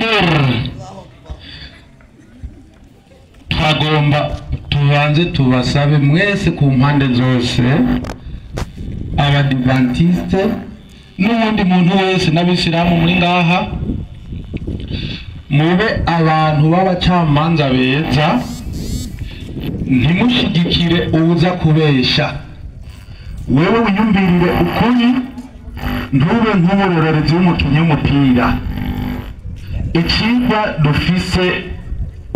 Takbir. Twagomba tubanze tubasabe mwese ku mpande zose, abadivantiste n'uwundi muntu wese n'abisilamu muri ngaha, mube abantu b'abacamanza beza, ntimushigikire uza kubesha. Wewe wiyumvirire ukuri, ntube nk'umurorerezi w'umukinyi w'umupira. Icigwa dufise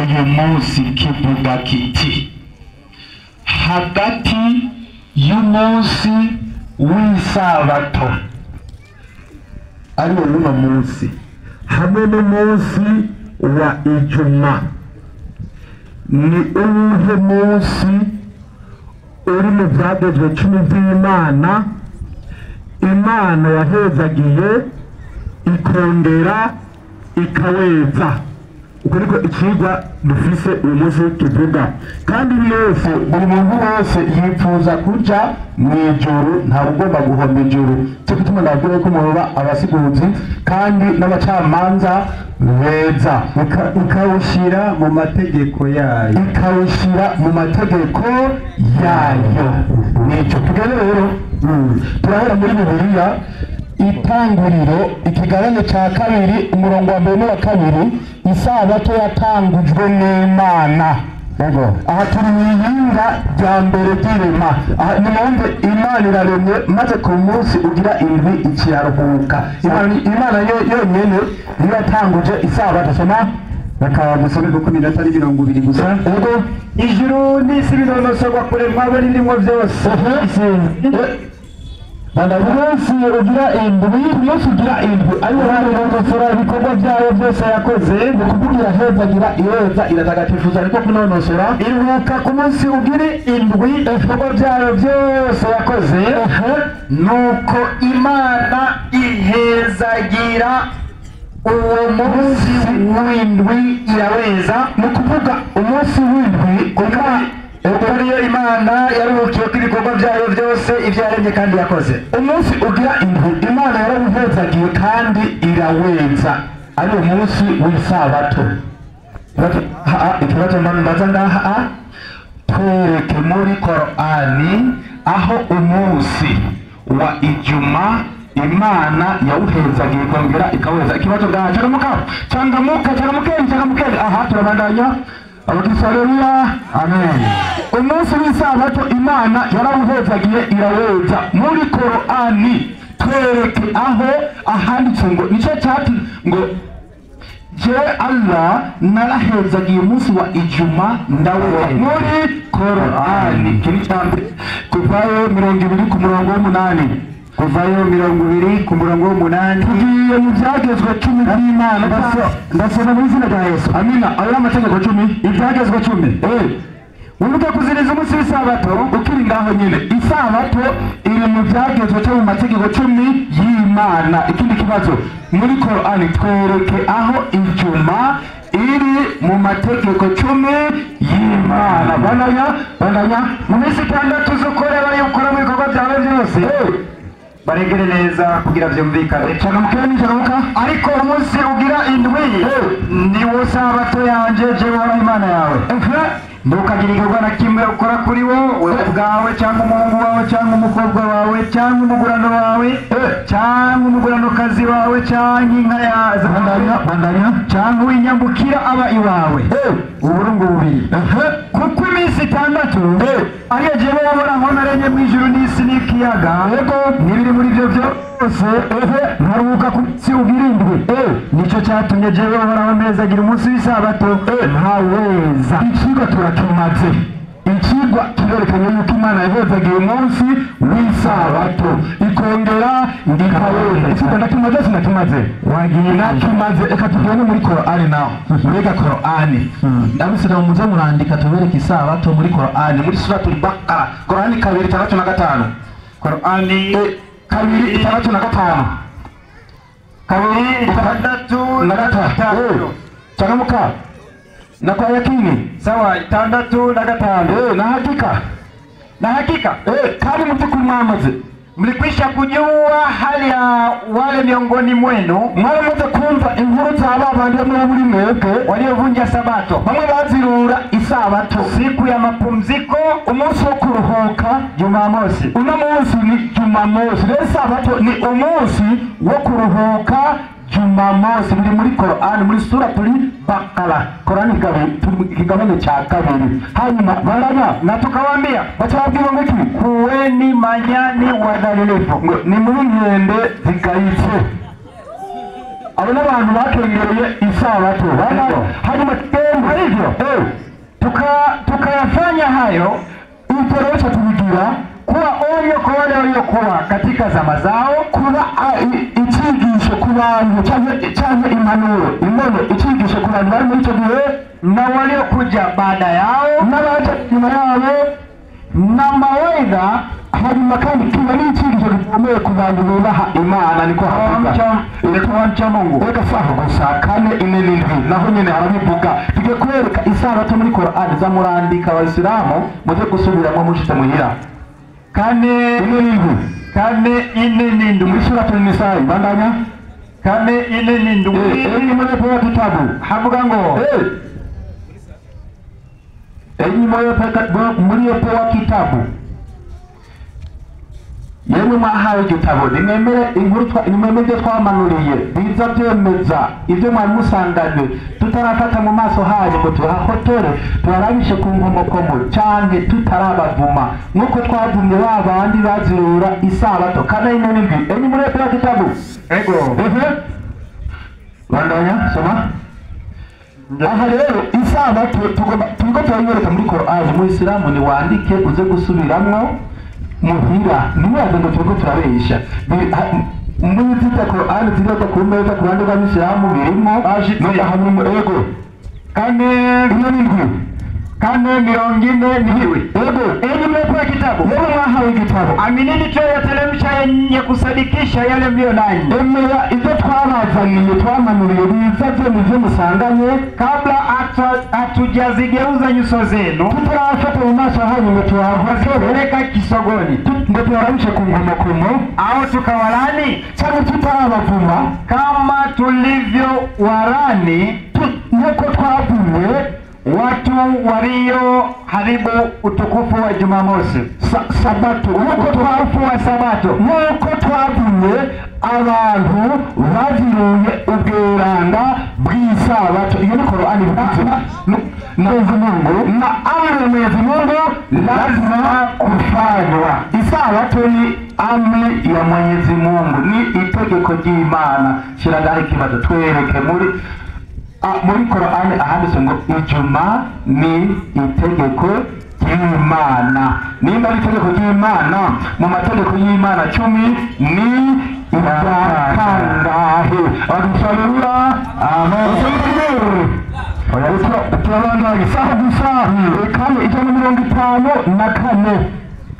uyu munsi kivuga kiti: hagati y'umunsi w'isabato ariwo uno munsi hamwe n'umunsi wa Ijuma, ni uwuhe munsi uri mu vyagezwe 10 vy'Imana Imana yahezagiye ikongera ikaweza? Uko niko icigwa dufise uyu munsi kivuga. Kandi mwese, buri muntu wese yifuza kuja mw'ijuru, ntawe ugomba guhomba ijuru. Cyo gituma ndababwira ko muba abasiguzi kandi n'abacamanza beza. Ikawushyira mu mategeko yayo, ikawushyira mu mategeko yayo. Nico tugende rero, turahera muri Bibiliya, Itanguriro ikigabane ca 2 umurongo wa 1 n'uwa 2. Isabato yatangujwe n'Imana. Aha turi mu ihinga rya mbere ry'irema. Aha nimwumve, Imana iraremye maze ku munsi ugira indwi ikiraruhuka. Imana yonyene niyo yatanguje isabato. Soma. Reka dusome kuko iminota ari 20 gusa. Ubwo ijuru n'isi binonosorwa kuremwa bo n'ibirimo byose. Umunsi ugira indwi, umunsi ugira indwi ariwo uranonosora ibikorwa byayo byose yakoze. Ni ukuvuga irahezagira, ireza, iratagatifuza, ariko kunonosora. Iruhuka ku munsi ugira indwi ibikorwa byayo byose yakoze. Nuko Imana ihezagira uwo munsi w'indwi iraweza. Ni ukuvuga umunsi w'indwi kuko ariyo Imana yaruhukiyeko ibikorwa byayo byose ibyo yaremye kandi yakoze. Umunsi ugira indwi Imana yarawuhezagiye kandi iraweza, ari umunsi w'isabato. Ikibazo mbaza ngaha, twereke muri Korani aho umunsi wa Ijuma Imana yawuhezagiye ikongera ikaweza. Ikibazo ngaha, changamuka, changamuka, changamukeni, changamukeni. Aha turabandanya. Abakristo, amen. Umunsi w'isabato Imana yarawuhezagiye iraweza. Muri Korani twereke aho ahanditse ngo nicyo cyati ngo je Allah narahezagiye umunsi wa Ijuma ndaweza. Muri Korani kiri cyambere, kuvayo 20 ku murongo w'8. Kuvayo 20 ku murongo w'8. Tugiye mu byagezwe 10 by'Imana. Ndasoma mu izina rya Yesu. Amina. Ayo amategeko 10, ibyagezwe 10. Wibuke kuziriza umunsi w'isabato. Ukiri ngaho nyine, isabato iri mu byagezwe cyo mu mategeko 10 y'Imana. Ikindi kibazo, muri Korani twereke aho Ijuma iri mu mategeko 10 y'Imana. Bandanya, bandanya. Mu minsi 6 uzukore barayukora mu bikorwa byawe byose. Baregere neza kugira byumvikane. Changamukeni, changamuka. Ariko umunsi ugira indwi ni wo sabato yanje jewe Imana yawe. Ntukagira igikorwa na kimwe ukora kuri wo, wewe ubwawe cyangwa umuhungu wawe cyangwa umukobwa wawe cyangwa umugurano wawe cyangwa umuguranokazi wawe cyangwa inka yawe cyangwa uwinyambukira aba iwawe. Uburungu bubiri. Kuko iminsi 6 ariyo jewe Uhoraho naremye mu ijuru n'isi n'ikiyaga n'ibiri muri byo byose, nkaruhuka ku munsi ugira indwi. Nicyo cyatumye jewe Uhoraho mpezagira umunsi w'isabato nkaweza. Icigwa turakimaze. Icigwa kirerekanye yuko Imana yahezagiye umunsi w'isabato ikongera ikaweza. Icigwa ndakimaze, sinakimaze? Wagiye nakimaze. Reka tugende muri Korani naho. Mbega Korani, abisilamu muze murandika tubereke isabato muri Korani, muri Suratul Baqara, Korani 2:65. Korani 2:65. 2:65. Changamuka na kwa yakini. Sawa, 65. Na hakika, na hakika. Kandi mu by'ukuri mwamaze Mlikwisha kujua hali ya wale miongoni mwenu mwaramaze kumva inkuru za babandi bamwe muri mwebwe waliovunja sabato, bamwe bazirura isabato, siku ya mapumziko, umunsi wo kuruhuka, Jumamosi. Uno munsi ni Jumamosi. Rero isabato ni umunsi wo kuruhuka Jumamosi. Biri muri Korani, muri Suratul Baqara, Korani ikigabane cha kabiri. Hanyuma baranya na tukawaambia, bacabwira ngo iki? Kuweni manyani wadhalilifu, ni muri nkende zigayitse. Abo n'abantu bakengereye isabato. Hanyuma twembe hivyo tukayafanya hayo, ibyo tubigira kuwa onyo kwa wale waliokuwa katika zama zao, kuba icyigisho ku bantu cyangwa impanuro, imbono, icyigisho ku bantu bari muri icyo gihe na waliokuja baada yao, n'abaje nyuma yabo, na mawaidha. Hanyuma kandi kiba n'icyigisho gikomeye ku bantu bubaha Imana, niko havuga mcha Mungu. Reka saho gusa 4 4 7 naho nyene harabivuga. Tujye kwereka isabato muri Korani za murandika abayisilamu muze gusubiramo mushite muhira. 4 4 7 4 4 7 muri Suratul Nisa. Bandanya 4 4 7 enyi mliopewa kitabu, havuga ngo enyi mliopewa kitabu, yemwe mwahawe igitabo, nimwemere inkuru, nimwemere ibyo twamanuriye biza byemeza ibyo mwari musanganywe, tutarafata mu maso hanyu ngo tuhahotore tuharabishe ku nkomokomo, canke tutarabavuma nk'uko twavumye ba bandi bazirura isabato. 4 4 7 enyi mliopewa kitabu. Ego. Bandanya soma. Aha rero isabato turiko turayibereka muri Korani. Muisilamu ni wandike uze gusubiramwo muhira, ntimubaze ngo turiko turabesha. Muri zita Korani zirata ku meza ku ruhande rw'abisilamu birimo hamwe. Ego. 4 4 7 4 47. Ego. Enyi mliopewa kitabu, yemwe mwahawe igitabo, aminini tuliyoteremsha yenye kusadikisha yale mlio nanyi, emera ibyo twabazaniye twamanuriye biza byemeza musanganye, kabla hatujazigeuza nyuso zenu, tutarafata mu maso hanyu ngo tuhawapeleka kisogoni, ngo tuharabishe ku nkomokomo, au tukawalani, cyangwa tutarabavuma kama tulivyo warani, nk'uko twavumye watu walio haribu utukufu wa Jumamosi, sabato, utukufu wa sabato, nk'uko twavumye abantu baziruye ubweranda bw'isabato. Iyo ni Korani ivuze. Mwenyezi Mungu na amri ya Mwenyezi Mungu lazima kufanywa. Isabato ni amri ya Mwenyezi Mungu, ni itegeko ry'Imana. Shira ngaho ikibazo, twereke muri Korani ahanditse ngo ijuma ni itegeko ry'Imana. Nimba ari itegeko ry'Imana, mu mategeko y'Imana 10 ni irya kangahe? Abadusobanurira. Amen. Turabandanya saha gusa. 4 154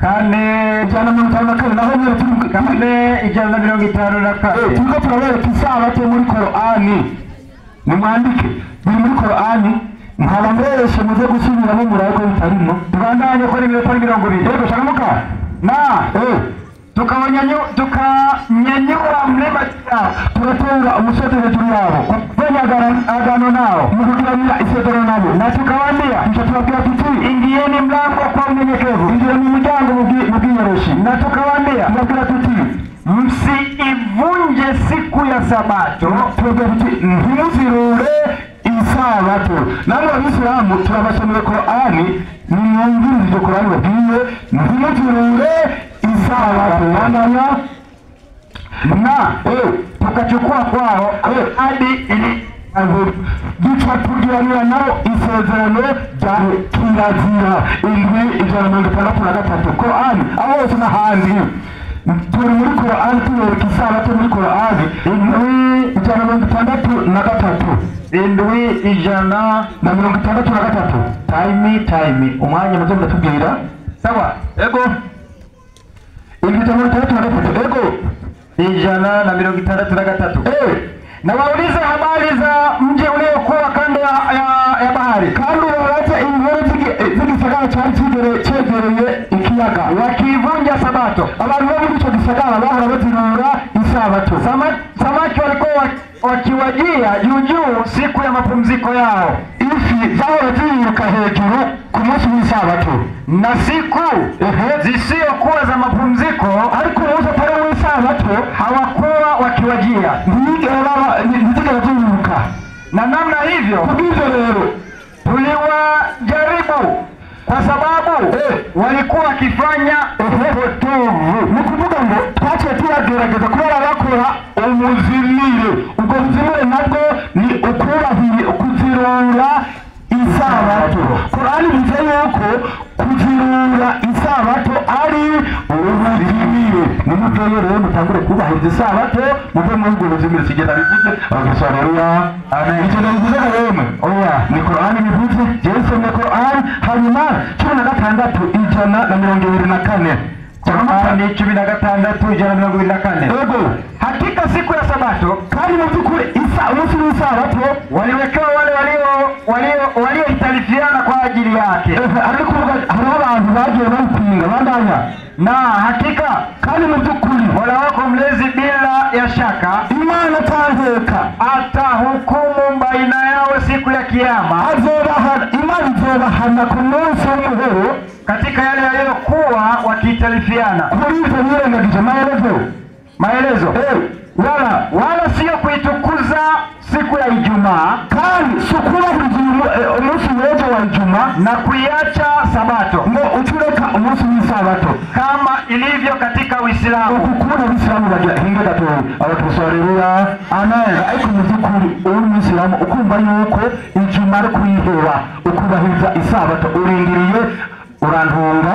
4 154 naho nyine turi 4 154 turiko turabereka isabato muri Korani. Nimwandike biri muri Korani, nkaba mbereshe muze gusubiramo murabe ko bitarimo. Tubandanye kuri 20. Yego shakamuka na tukanyanyua mlima turatera umusozi hejuru yabo, kufanya agano nao, mu kugiranira isezerano nabo, na tukawaambia, tuca tubabwira tuti ingieni mlango kwa unyenyekevu, injira mu muryango mu bwiyoroshi, na tukawaambia, tubabwira tuti msiivunje siku ya sabato, tubabwira tuti ntimuzirure isabato. Namwe abisilamu turabasomera Korani, nimwumvirize iryo Korani babwiye, ntimuzirure isabato. Bandanya na tukachukua kwao hadi ili duca tugiranira nabo isezerano rya kirazira. 7 163 Korani, aho hose n'ahandi turi muri Korani, tubereka isabato muri Korani. 7 163 7 163. Time umwanya muze muratubwira. Sawa. Ego. 7 163. Ego. 163. Na waulize habari za mji uliokuwa kando ya bahari, kandi ubabaze inkuru z'igisagara cyari cyegereye ikiyaga, wakivunja sabato, abantu bo muri icyo gisagara siku ya mapumziko yao. Ifi zahora ziruka hejuru ku munsi w'isabato, na siku zisiyokuwa za mapumziko, ariko umunsi atari w'isabato hawakuwa wakiwajia, ntizigera ziruka. Na namna hivyo, kubw'ivyo rero tuliwajaribu kwa sababu walikuwa wakifanya upotovu. Ni kuvuga ngo twaciye tubagerageza kubera bakora umuzimire. Ubwo buzimire nabwo ni ukubahiri kuzirura isabato. Korani ivuze yuko kuzirura isabato ari ubuzimire. Nimuveyo rero mutangure kubahiriza isabato, muve muri ubwo buzimire. Sigenda bivuze abakristo, haleluya, amen. Icyo bivuze rero oya, ni Korani bivuze, jewe nsomye Korani. Hanyuma 16 124. Korani 16 124. Yego. Hakika siku ya Sabato, kandi mu by'ukuri umunsi w'isabato waliwekewa wale waliohitalifiana kwa ajili yake. Ariko hariho abantu bagiye babipinga bandanya. Na hakika, kandi mu by'ukuri Mola wako mlezi bila ya shaka Imana atanteka atahukumu baina yao siku ya Kiyama, azobahana, Imana izobahana ku munsi w'umuhero katika yale yaliyokuwa wakihitalifiana. Kuri ivyo birengagije maelezo wala sio kuitukuza siku ya Ijumaa, kandi si ukubahiriza umunsi w'ejo wa Ijumaa na kuiacha Sabato, ngo ucureka umunsi w'isabato kama ilivyo katika Uislamu. Ukukunda Uislamu bagira hinge gatoya. Abakristo, haleluya, amen. Ariko mu by'ukuri uri umuyisilamu ukumva yuko Ijumaa ari kuyiheba ukubahiriza isabato, urindiriye urantunga.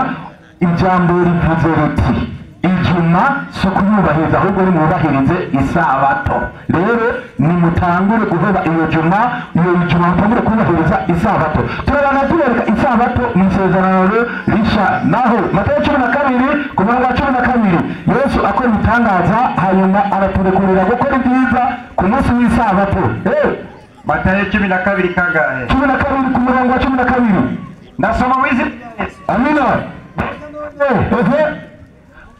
Ijambo rivuze riti Ijuma si ukuyubahiriza, ahubwo nimwubahirize isabato. Rero nimutangure guheba iyo juma, iyo juma mutangure kubahiriza isabato. Turabana tubereka isabato mu isezerano risha. Naho Matayo 12 ku murongo wa 12, Yesu akora ibitangaza, hanyuma araturekurira gukora ibyiza ku munsi w'isabato. Matayo 12 kangahe? 12 ku murongo wa 12. Ndasoma mu izina. Amina.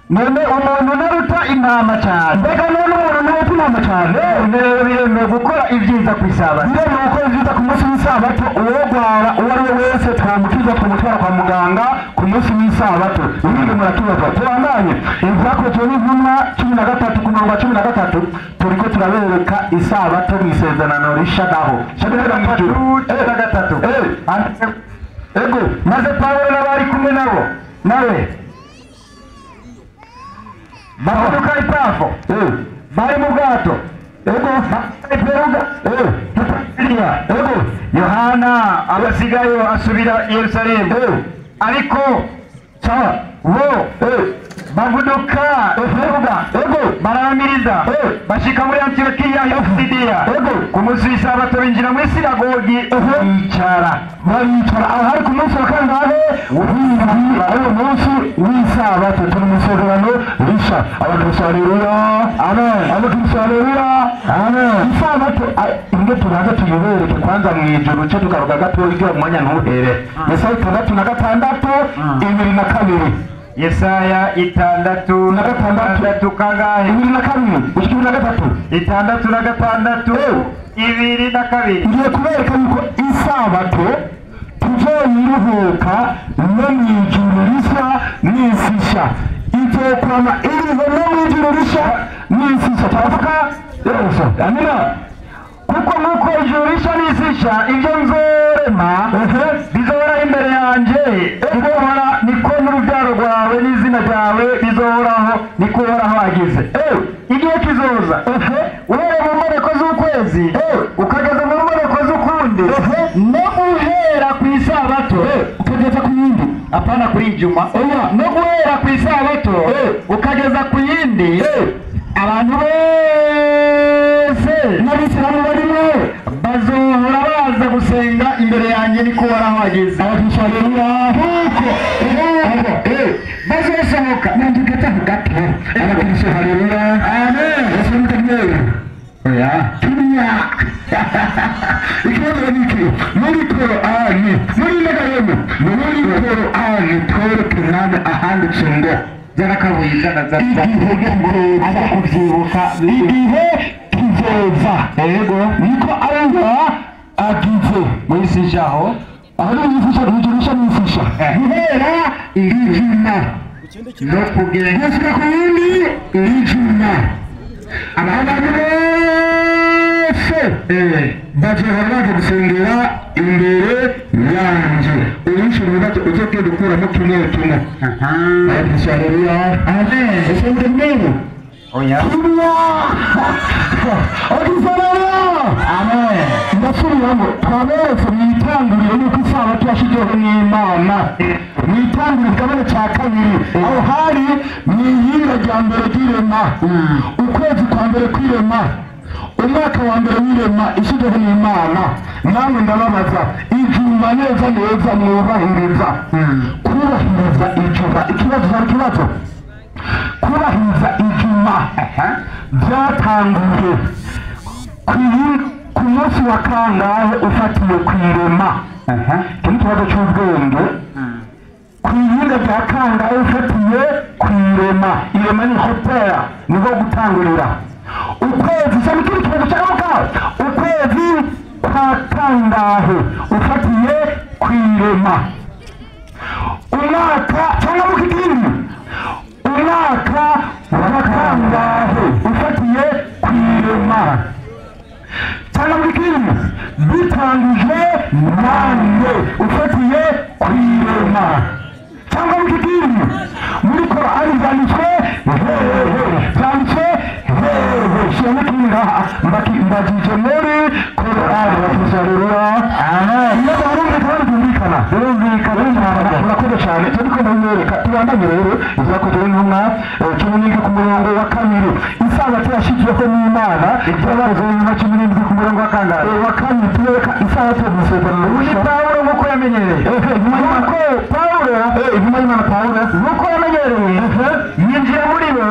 None umuntu naruta intama cyane. Mbega none umuntu naruta intama cyane. None biremewe gukora ibyiza ku isabato. Biremewe gukora ibyiza ku munsi w'isabato. Uwogwara uwo ari we wese twamukiza twamutwara kwa muganga ku munsi w'isabato. Ibindi muratubaza. Tubandanye. Ibyakozwe n'intumwa 13 ku murongo wa 13, turiko turabereka isabato mu isezerano risha naho. 13. Ego. Maze Pawulo n'abari kumwe nabo nawe bavuduka i Pafo, bari mu bwato. Ego. Peruga. Ego. Yohana abasigayo asubira i Yerusalemu. Ariko sawa bo bavuduka Peruga, Ego. Barahamiriza bashika muri Antiyokiya ya Pisidiya. Ego. Ku munsi w'isabato binjira muri sinagogi bicara. Baricara. Aho hari ku munsi wa kangahe? W'indwi, ari umunsi w'isabato. Turi mu isezerano risha. Abakristo, haleluya, amen. Abakristo, haleluya, amen. Isabato inge tubanze tuyibereke kwanza mu ijuru, cyo tugaruka gatoya igira umwanya ntuhere. Yesaya 66 22. Yesaya 66 kangahe? 22 gushika 23. 66 22. Ngiye kubereka yuko isabato tuzoyiruhuka no mu ijuru rishya n'isi nshya. Izokwama iriho no mu ijuru rishya n'isi nshya. Turavuga yose. Amina. Kuko nk'uko ijuru rishya n'isi nshya ibyo nzorema bizohoraho imbere yanjye, niko n'urubyaro rwawe n'izina ryawe bizohoraho, niko Uhoraho agize. Igihe kizoza uhereye mu mboneko z'ukwezi ukageza mu mboneko z'ukundi, no guhera ku isabato ukageza ku yindi, apana kuri Ijuma, no guhera ku isabato ukageza ku yindi, abantu bose n'abisilamu barimo bazohora baza gusenga imbere yanjye, niko Uhoraho agize. Abakristo, haleluya. Kuko bazosohoka. Nandikata gato. Abakristo, haleluya, amen. Yesu mutagere oya tunia. Ikibazo ni iki? Muri Korani, muri Nagayemo, muri Korani twereke mwami ahanditse ngo Zarakabuye zana igihe aza kubyibuka. Igihe kizoza. Yego. Niko Allah agize Mu isi nshaho. Aho ni mu isi nsha, ijuru risha n'isi nsha, guhera ijuma no kugenda gushika ku yindi ijuma, abantu bose bazohora baje gusengera imbere yanje. Uwishyura ibibazo uzogenda ukuramo kimwe kimwe. Haleluya, Amen. Ese ndemene Oya. Amen. Ndasubiramo, twaberetse mu itanguriro yuko isabato yashyizweho n'Imana mu itanguriro igabane cya kabiri, aho hari mu iyinga rya mbere ry'irema, ukwezi kwa mbere kw'irema, umwaka wa mbere w'irema, ishyizweho n'Imana. Namwe ndababaza, ijuma neza neza mwubahiriza, kubahiriza ijuma, ikibazo cyari ikibazo, kubahiriza ijuma byatanguye ku munsi wa kangahe ufatiye ku irema? Iki ni ikibazo cy'ubwenge. Ku ihinga rya kangahe ufatiye ku irema? Irema ni hoteli, niho gutangurira. Ukwezi cyane, ikindi kibazo cy'akamuka, ukwezi kwa kangahe ufatiye ku irema? Umwaka cyangwa mu kidini, umwaka wa kangahe ufatiye ku irema? Cyangwa mu kidini, bitangujwe nande ufatiye ku irema? Cyangwa mu kidini, muri Korani byanditswe hehe? Byanditswe hehe? Shyiramo ikindi ngaha, mbagije muri Korani bakizarura. Amen. Iyo barumvikana, byumvikana, birumvikana, murakoze cyane. Turi ko ndabimwereka. Tubandanye rero ibyakozwe n'intumwa 17 ku murongo wa 2, isabato yashyizweho n'Imana. Ibyakozwe n'intumwa 17 ku murongo wa kangahe? Wa 2. Tubereka isabato mu isezerano Uyu rishya. Pawulo nk'uko yamenyereye. Intumwa y'Imana Nk'uko Pawulo, intumwa y'Imana Pawulo nk'uko yamenyereye, yinjira muri bo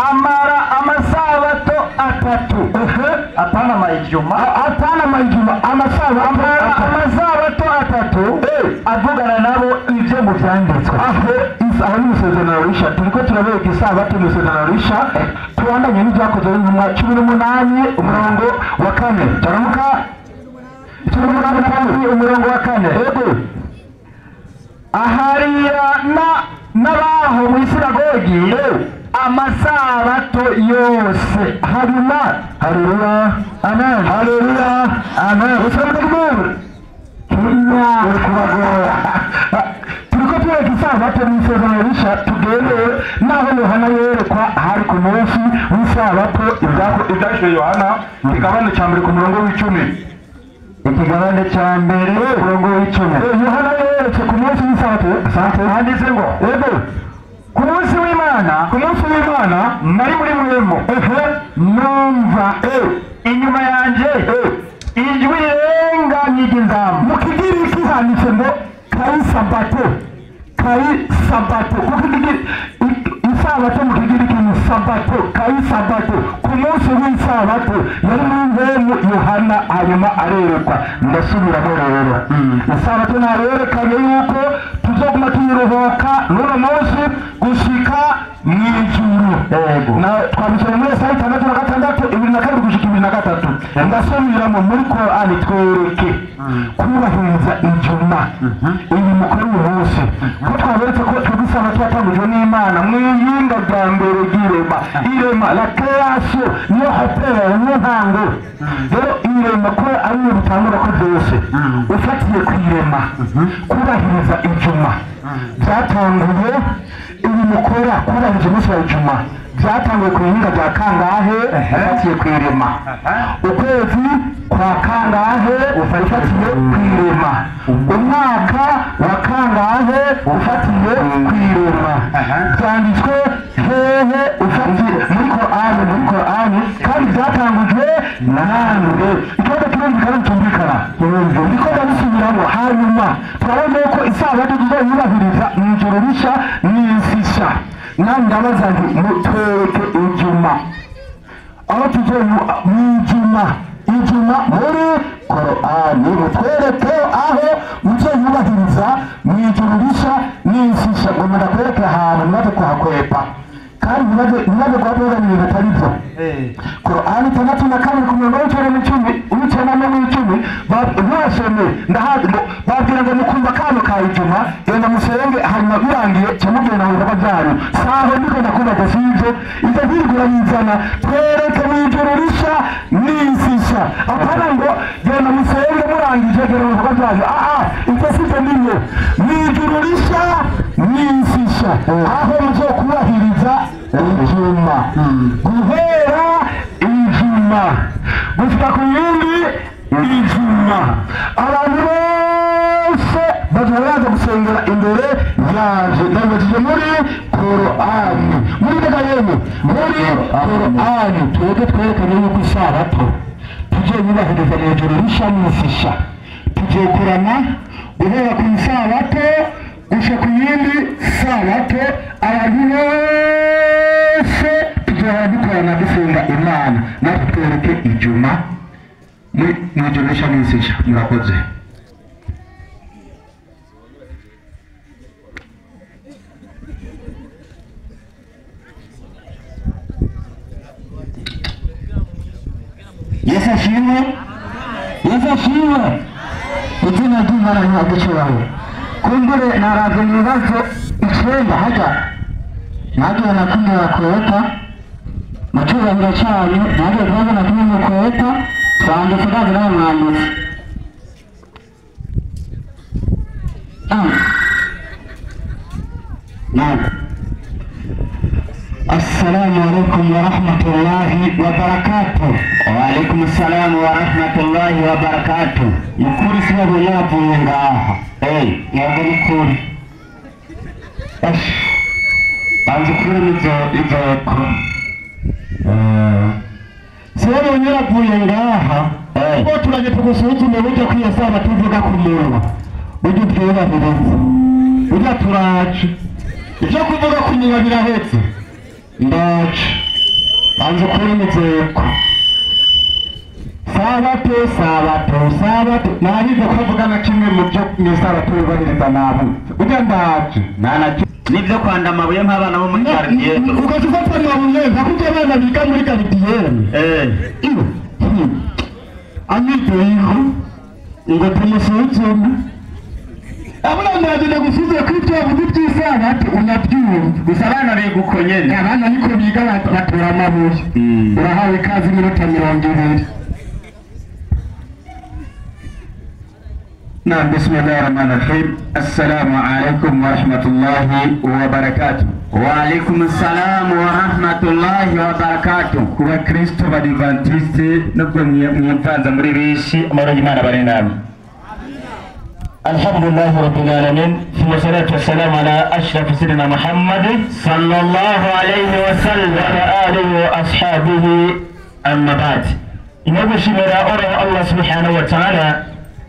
amara amasabato 3. Apana amayijuma. Atana amayijuma, amasabato. Amara amasabato 3 avugana nabo ibyo mu byanditswe. Aho aho ni mu isezerano rishya, turiko turabereka isabato mu isezerano rishya. Tubandanye n'ibyakozwe n'intumwa 18 umurongo wa 4. Taramuka 18 4 Umurongo wa 4. Yego. Aharira n'abaho mu isinagogi amasabato yose. Hanyuma, haleluya. Amen. Haleluya. Amen. Usanga Kimya. Uri kubagora. Turiko tureka isabato mu isezerano rishya. Tugende naho Yohana yerekwa, hari ku munsi w'isabato. Ibyahishwe Yohana igabane cya mbere ku murongo w'10. Ikigabane cya mbere umurongo w'10. Yohana yeretse ku munsi w'isabato. Sante. Handitse ngo: Yego. Ku munsi w'Imana, Ku munsi w'Imana, nari muri mwemo, numva inyuma yanjye ijwi rirenga nk'iry'inzamba. Mu Kigiriki handitse ngo kai sabato, kai sabato, kuko isabato mu Kigiriki ni sabato, kai sabato. Ku munsi w'isabato yari muri mpemu Yohana, hanyuma arerekwa. Ndasubiramo rero, isabato narerekanye yuko tuzoguma tuyiruhuka n'uno munsi gushika mu ijuru. Yego. Na twabisomye muri Yesaya 66, 22 gushika 23. Ndasubiramo, muri Korani twereke kubahiriza ijuma, ibi mukora uyu munsi, ko twaberetse ko twebwe isabato yatangujwe n'Imana mu iyinga rya mbere ry'irema. Irema, la création, niyo hoteli, niyo ntango. Rero irema ko ariyo bitangura ko byose, ufatiye ku irema, kubahiriza ijuma byatanguye, ibi mukora, kubahiriza umunsi wa ijuma byatanguye ku ihinga rya kangahe ufatiye ku irema? Ukwezi kwa kangahe ufatiye ku irema? Umwaka wa kangahe ufatiye ku irema? Byanditswe hehe ufatiye muri Korani? Muri Korani kandi byatangujwe nande? Ikibazo kirumvikana, bitumvikana, ndiko ndabisubiramo. Hanyuma turabona ko isabato tuzayubahiriza mu ijoro rishya n'isi nshya. Nawe ndabaza nti mutwereke ijuma, aho tuzoyu mu ijuma, ijuma muri Korani, mutwereke aho muzoyubahiriza mu ijuru rishya n'isi nshya. Ngo mudakwereke ahantu mumaze kuhakwepa kandi ntibaze kuhavuga ibintu bitari byo. Korani 62 ku murongo w'9 n'10, w'9 n'10. Emwe ndahazi ngo babwira ngo mukumva kano ka ijuma genda musenge hanyuma birangiye cyamugenda mu bikorwa byanyu. Saho ndiko ndakubaza sivyo ivyo vyirigura bizana twereke mw'ijuru risha n'isi sha. Apana ngo genda musenge murangije genda mu bikorwa byanyu. Ivyo sivyo ndimwe mw'ijuru risha n'isi sha aho muzokubahiriza ijuma guhera ijuma gushika ku yindi ijuma. Abantu bose bazoraza gusengera imbere yanje. Ndabajije muri Korani, muri Dagayemu, muri Korani twebwe twerekanye yuko isabato tuje yubahiriza mu ijuru risha n'isi sha. Tuzokorana guhera ku isabato gushika ku yindi sabato. Abantu bose tuzohora dukorana dusenga Imana. Natwe twereke ijuma mu ijuru risha n'isi sha. Murakoze. Yesu ashimwe. Yesu ashimwe. Izina ry'Imana rihabwe icyubahiro. Kumbure naravye ibibazo 9 hajya nagiye na kumwe bakweta mu cyubahiro cyanyu, nagiye kubaza na kumwe mukweta twanditse ndazi nawe mwanditse. Naam. Assalamu alaikum wa rahmatullahi wa barakatuh. Wa alaikum assalam wa rahmatullahi wa barakatuh. Mukuri sibo yavuye ngaha. Yego mukuri. Banze kuri nizo izoko. Sibo yavuye ngaha. Ko turaje tugusuzume buryo kwiyasaba tuvuga ku munwa. Buryo byubahiriza. Buryo turaje. Ibyo kuvuga ku munwa birahetse. Ndaje banze kuri muzeko. Sabato sabato sabato nahize kuvuga na kimwe mu byo mwisabato yubahiriza nabo. Ujya ndaje nana nibyo kwanda amabuye nk'abana bo muri quartier. Uko tufata amabuye nka abana biga muri quartier. Amito yiho ngo tumusuzume. Abana ndagenda gusubiza kuri byo avuga by'isabato unabyumva. Gusa abana biga uko nyene. Abana niko biga batora amabuye. Urahawe ikaze iminota 20. نعم. بسم الله الرحمن الرحيم. السلام عليكم ورحمة الله وبركاته. وعليكم السلام ورحمة الله وبركاته. Kuba Kristo badivantiste nubwo mwimvanza muri benshi amahoro y'Imana bari namwe. الحمد لله رب العالمين ثم الصلاة والسلام على أشرف سيدنا محمد صلى الله عليه وسلم وعلى آله وأصحابه. أما بعد، إنه أورا الله سبحانه وتعالى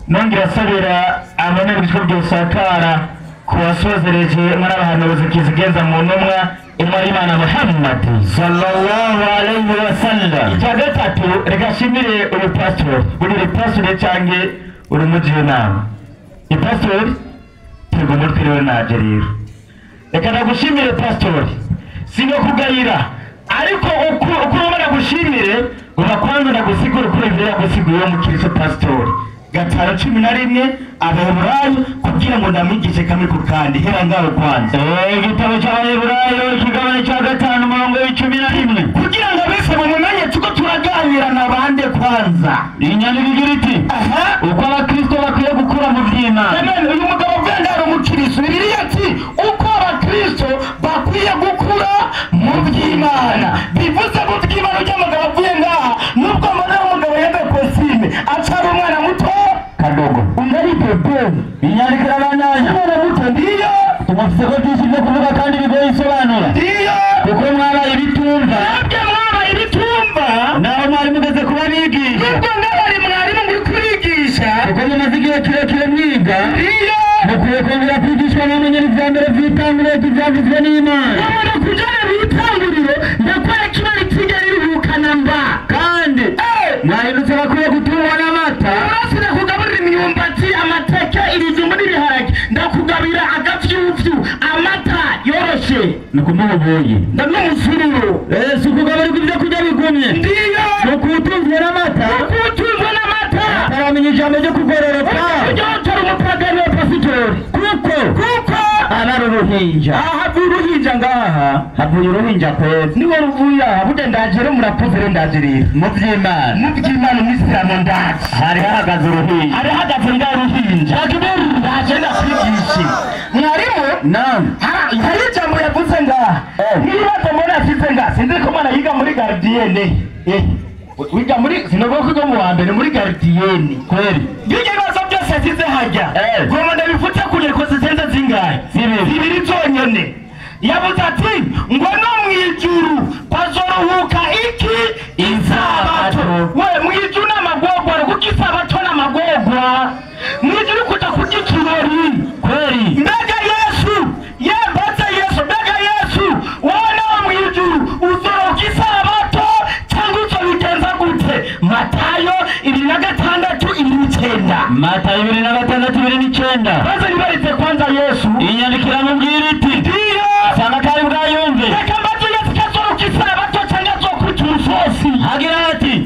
nongera sabira amane bikorwa sakara kuwasozereje muri abahanuzi kizigeza mu ntumwa imari Imana Muhammad sallallahu alayhi wa sallam. Icya gatatu, reka shimire uyu pastor, uri pastor cyange uri mugiye nama. Pastor tego umutwe rero naje rero. Reka nagushimire pastor, sino kugayira ariko uko urabona gushimire uba kwanza nagusigura kuri ibyo yagusiguriye mu Kristo pastor. 5:11 Abaheburayo kugira ngo ndamwigishe kamwe ku kandi. Hera ngaho kwanza. Igitabo cy'Abaheburayo ikigabane cya 5 umurongo wa 11 kugira ngo bese bamumenye tuko turaganira nabande kwanza. Inyandiko igira iti uko abakristo bakwiye gukura mu by'Imana. Amen. Uyu mugabo bwenda ari umukristo. Bibiliya ati uko abakristo bakwiye gukura mu by'Imana. Bivuze mu by'Imana cy'umugabo avuye ngaha nubwo mbona umugabo yambaye kosime acara umwana muto kadogo. Ungari bebe. Inyandiko irabandanya. Umwana muto ndiyo tumufise ko byinshi byo kuvuga kandi bigoye isobanura. Ndiyo kuko mwabaye ibitumva. Nabyo mwabaye ibitumva. Naho mwari mugeze kuba bigisha. Nubwo ngabari mwarimu muri kurigisha. Kuko mumaze igihe kirekire mwiga. Ndiyo mukwiye kongera kwigishwa n'amenyero ivya mbere vy'itanguriro ry'ivyavuzwe n'Imana. Nyamara kujana mw'itanguriro ndakwereka Imana itigera iruhukana mba. Kandi mwahindutse bakwiye gutungwa n'amata. Umunsi ndakugaburira imyumbati, amateke, ibijumbu n'ibiharage. Ndakugabira agavyuvyu, amata yoroshe. Ni ukumuha ubuyi. N'umusururu. Si ukugaburirwa ivyo kurya bigumye. Ndiyo. Ni ukuwutunzwe n'amata. Ni ukuwutunzwe n'amata. Bataramenya ijambo ryo kugororoka. kugororoka ujya umupagani wa pasitori kuko aba ari uruhinja. Aha havuye uruhinja ngaha, havuye uruhinja kwezi niwe ruvuye aha. Burya ndaje rero murakoze rero ndaje rero mu by'Imana, mu by'Imana umwisilamu ndaje. Hari hahagaze uruhinja, hari hahagaze ngaho uruhinja. Ndaje ndakwigishe mwarimu. Naam, hari ijambo yavuze ngaha n'ibibazo mbona asize ngaha. Sinzi ko umwana yiga muri gardienne, wiga muri sinovuga ko wiga mu wa mbere muri gardienne kweli. Ibyo bibazo byose asize hajya ngoma ndabifute kugira zisenze zingahe? Zibiri zonyene. Yavuze ati ngo no mu ijuru bazoruhuka iki? Isabato. We mu ijuru n'amagorwa, kuko isabato n'amagorwa mu ijuru kuja kurya ikirori kweli. Mbega Yesu yembatse Yesu, mbega Yesu wowe nawe mu ijuru uzoroka isabato cyangwa uzobigenza gute? Matayo 26 29. Matayo 26 29. Maze nibaritse kwanza Yesu inyandiko iramubwira iti ndiyo sanga kari bwayumve. Reka mbaze Yesu kazoroka isabato cyangwa azokubita umusosi. Agira ati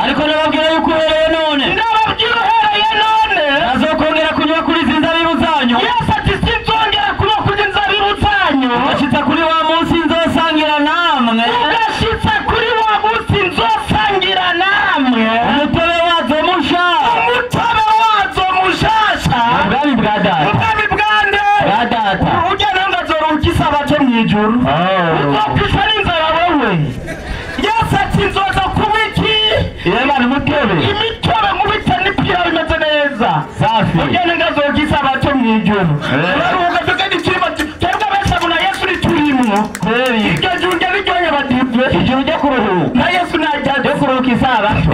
ariko ndababwira yuko uhereye none, ndababwira uhereye none ntazokongera kunywa kuri izi nzabibu zanyu. Yesu ati sinzongera kunywa kuri izi nzabibu zanyu ugashitsa kuri wa munsi nzosangira namwe, ugashitsa kuri wa munsi nzosangira namwe umutobe wazo musha, umutobe wazo mushasha mu bwami bwa data, mu bwami bwande bwa data. Ujya nawe azoroka isabato mu ijuru, uzokwica n'inzara wowe. Yesu ati nzoza kuba iki? Yemana umutobe, imitobe nkubita n'ipira bimeze neza safi. Ujya nawe azoka isabato mu ijuru, uraruhuka tugenda ikirima twebwe abeshabu na Yesu ntiturimo kweli. Iryo juru rya biryoheye abadive, ijuru ryo kuruhuka na Yesu ntajya ryo kuruhuka isabato.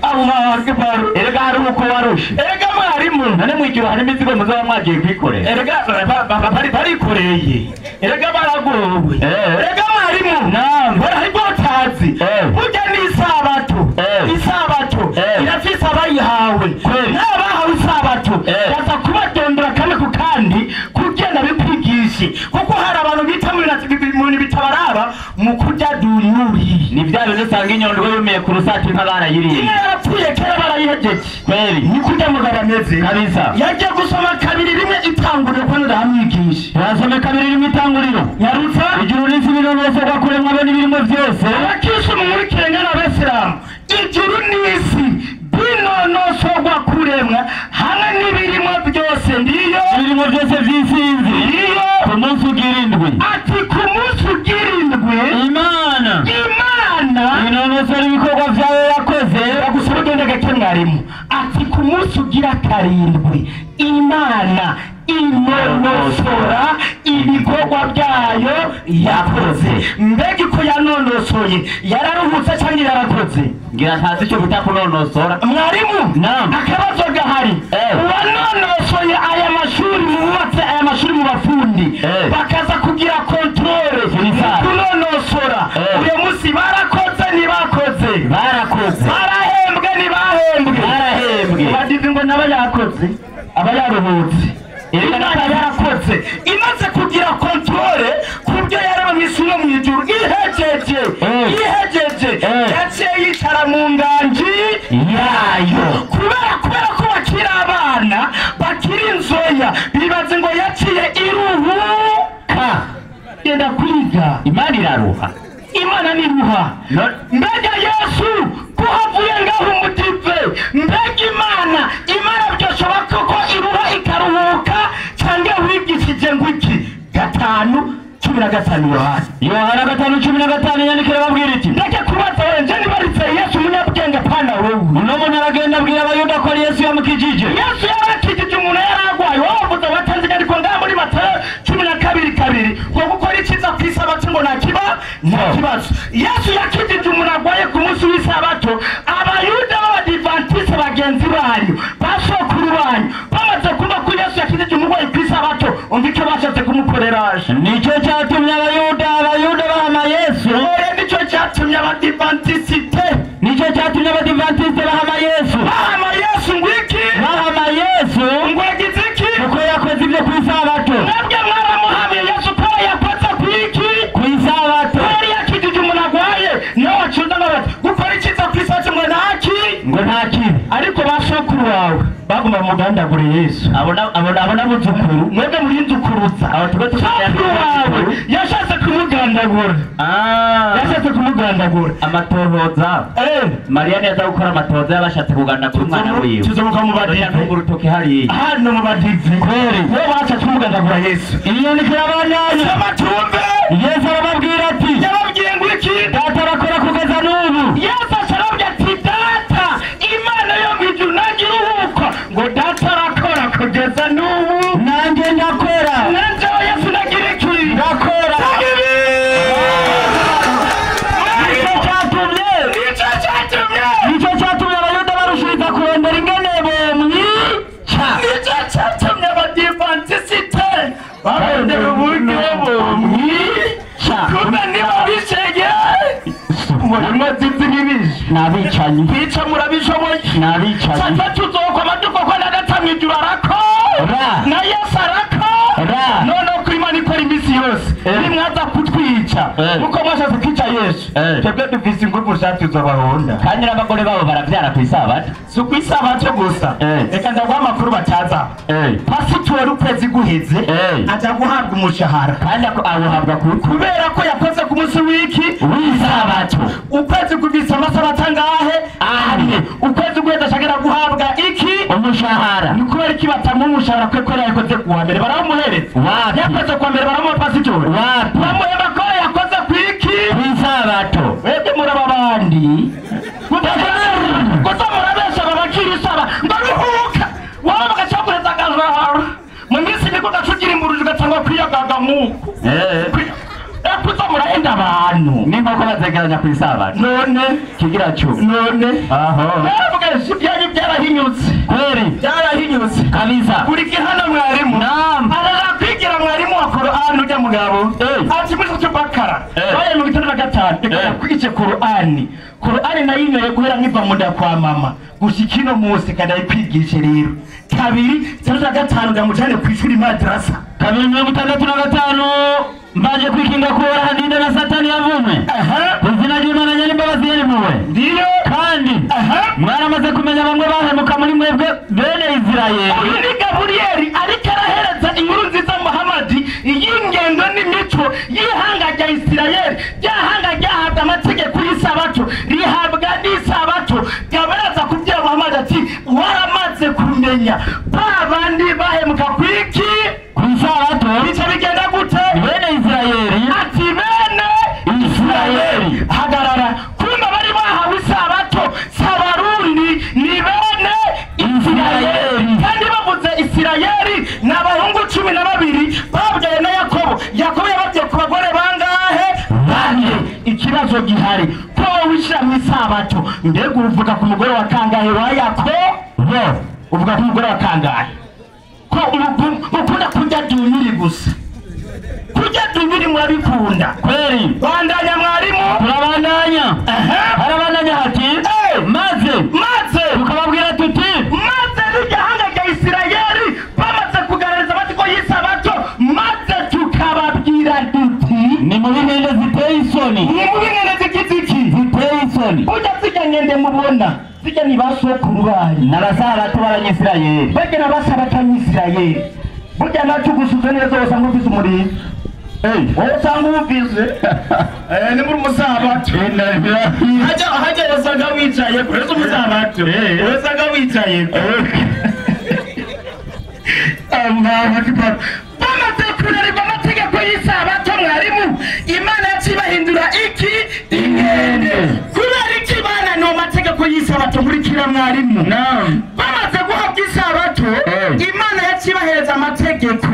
Allahu Akbar. Erega hari uko warushe, erega mwarimu none mu ijuru hari imizigo muzaba mwagiye kwikorera. Erega barikoreye, erega baragowe. Erega mwarimu Naam, barahirwa utazi. Burya ni isabato, isabato irafise abayihawe n'abahawe isabato baza kubadondora kamwe ku kandi kugenda bikwigishe, kuko hari abantu bita mu bintu bitabaraba mu kurya dunyuri. Ni bya bintu usanga inyondwe yumiye ku rusati inka barayiriye, inka yarapfuye kera barayihejeje kweli. Ni kurya mugabo ameze kabisa. Yagiye gusoma 2:1 itanguriro ko ndahamwigisha. Urasome 2:1 itanguriro. Yarutsa ijuru n'isi binonosorwa kuremwa be n'ibirimo byose. Abakristo muri kirenga n'abasilamu, ijuru n'isi binonosorwa kuremwa hamwe n'ibirimo byose. Ndiyo ibirimo byose by'isinzi ndiyo ku munsi ugira indwi. Ati ku munsi ugira indwi Imana inonosora ibikorwa byawe yakoze. Bagusaba ugende gake mwarimu. Ati ku munsi ugira karindwi Imana inonosora ibikorwa byayo yakoze. Mbega uko yanonosoye, yararuhutse cyangwa yarakoze? Ngira ntazi icyo bita kunonosora mwarimu. Naam, akabazo gahari. Uwanonosoye aya mashuri mubatse, aya mashuri mu bafundi bakaza kugira controle kunonosora, uyu munsi barakoze ntibakoze? Barakoze. Barahembwe ntibahembwe? Barahembwe. Badive ngo naba yakoze aba yaruhutse. Imana yarakoze imaze kugira controle ku byo yareba mu isi no mu ijuru, ihejeje ihejeje yaciye yicara mu nganji yayo. Kubera ko bakiri abana bakiri inzoya bibaze ngo yaciye iruhuka. Genda kwiga. Imana iraruha, Imana niruha. Mbega Yesu ko havuye ngaho umudive, mbega Imana byoshoboka ko iruha ikaruhuka cyangwa wigishije ngo iki? 5:15 Yohana. Yohana 5:15 yandikira babwira iti ndeke kubaza wenje nibaritse Yesu umunyabwenge pana wewe. Uno muntu aragenda abwira abayuda ko Yesu yamukijije. Yesu yarakijije umuntu yaragwaye. Wowe wavuze watanze inyandiko ngaha muri Matayo 12:2 ngo gukora icyiza ku isabato ngo nta kibazo. Yesu yakijije umuntu agwaye ku munsi w'isabato. Abayuda b'abadivantisite bagenzi banyu basokuru banyu bamaze kumva ko Yesu yakijije umurwayi ku isabato, umva icyo bashatse kumukorera. Nicyo cyatumye abayuda bahama Yesu. Nicyo cyatumye abadivantisite, nicyo cyatumye abadivantisite bahama Yesu. Bahama Yesu ngo iki? Bahama Yesu ngo yagize iki? Kuko yakoze ibyo ku isabato. Mwebwe mwaramuhamye Yesu ko yakoze ku iki? Ku isabato. Yari yakijije umuntu agwaye, niwe wacunda ngo bati gukora icyiza ku isabato ngo nta kibi, ngo nta kibi. Ariko basho Sokuru wawe bagomba mugandagure Yesu. Abona buzukuru mwebwe muri nzukuruza. Sokuru wawe yashatse kumugandagura. Yashatse kumugandagura. Amatohoza. Mariya yaza gukora amatohoza yabashatse kugandagura umwana wiwe. Tuzomuka mu badive. Urutoke hariya. Hano mu badive. Kweli. Bo bashatse kumugandagura Yesu. Iyo ni kirabandanya. Amatumbe. Yesu arababwira ati yababwiye ngo iki? Data arakora kugeza n'ubu. Yesu arababwira ati data Imana yo mu ijuru nanjye uruhuko ngo data arakora kugeza n'ubu nanjye ndakora. Nanjye Yesu nagira iki? Ndakora. Nicyo cyatumye Abayuda barushiriza kurondera ingene bomwica. Nicyo cyatumye Abadivantisite barondera uburyo bomwica. Kumbe niba bishege murabizi n'ibije n'abicanyi kwica murabishoboye n'abicanyi. Sasa tuzokoma dukokwa na data mu ijuru arakora na Yesu arakora. None ko Imana ikora iminsi yose nimwaza kutwica uko mwashatse kwica Yesu twebwe dufise ingufu zacu z'abahonda. Kandi n'abagore babo barabyara ku isabato. Si ku isabato gusa. Reka ndaguha amakuru bataza. Pasitori ukwezi guheze aja guhabwa umushahara. Kandi awuhabwa kubera ko yakoze ku munsi w'iki w'isabato. Ukwezi kugisa amasabato angahe? Ane. Ukwezi guheze ashagera guhabwa iki? Umushahara. Ni kubera iki batamuha umushahara kuko yakoze kuwa mbere baramuhereza? Wapi? Yakoze kuwa mbere baramuha pasitori? Wapi? Bamuhemba ko yakoze ku iki? Kw'isabato. Mwebwe muraba abandi. Gusa murabesha abakirisaba ngo ruhuka. Waba bagacakureza akajahara. Mu minsi niko gacugira imburuji ugatangwa kwiyagaga nk'uko. Kuza murahenda abantu. N'inkoko bazegeranya ku isabato. None kigira cyo. None aho. Navuga ibyanyu byarahinyutse. Kweli byarahinyutse. Kabisa. Kuriki hano mwarimu. Naam. Araza kwigira mwarimu wa Qur'an ujya mugabo. Ati muri cyo bakara. Baye mu 65. Reka kwice Qur'ani. Qur'ani nayo inyoye guhera nkiva mu nda kwa mama. Gushika ino munsi kandi ayikwigishe rero. 2 5 ndamujane kwishuri madrasa. 265 mbaje kwikinga kuhoraho ndinde na Satani yavumwe. Izina ry'Imana nyir'imbabazi yarimuwe. Ndiyo. Kandi mwaramaze kumenya bamwe bahemuka muri mwebwe bene Isirayeli. Uyu ni Gaburiyeli ariko arahereza inkuru nziza Muhamadi y'ingendo n'imico y'ihanga rya Isirayeli. Ryahanga ryahabwa amategeko y'isabato rihabwa n'isabato. Gaburiyeli kubwira Muhamadi ati waramaze kumenya ba bandi bahemuka kwiki kw'isabato. Bica bigenda gute? Bene Isirayeli. Ati bene Isirayeli. Hagarara. Kumbe bari bahawe isabato si Abarundi ni bene Isirayeli. Kandi bavuze Isirayeli ni abahungu 12 babyaye na Yakobo. Yakobo yababyaye ku bagore bangahe? Bane. Ikibazo gihari ko wishyira mu isabato mbega uvuga ku mugore wa kangahe wa Yakobo? Uvuga ku mugore wa kangahe? Ko ukunda kurya dunyiri gusa. Kurya dunyiri murabikunda. Kweli. Bandanya mwarimu. Turabandanya. Harabandanya hati maze tukababwira tuti maze n'igihanga rya Isirayeli bamaze kugaragaza amategeko y'isabato maze tukababwira duti ni mu bihende ziteye isoni. Ni mu bihende zigize iki? Ziteye isoni. Burya zijya nkende mubona zijya ni ba sokuru banyu n'abasabato b'Abanyisirayeli. Burya n'abasabato b'Abanyisirayeli. Burya nacyo gusuza neza usanga ufise umurizo. Wowe usanga uwufise. Ni muri umusabato. Hajya usanga wicaye kureza umusabato. Usanga wicaye. Allahu Akbar. Bamaze kunanirwa amategeko y'isabato mwarimu. Imana yacibahindura iki? Inkende. Kubera iki bana no mategeko y'isabato nkurikira mwarimu? Naam. Bamaze guhabwa isabato Imana yacibahereza amategeko.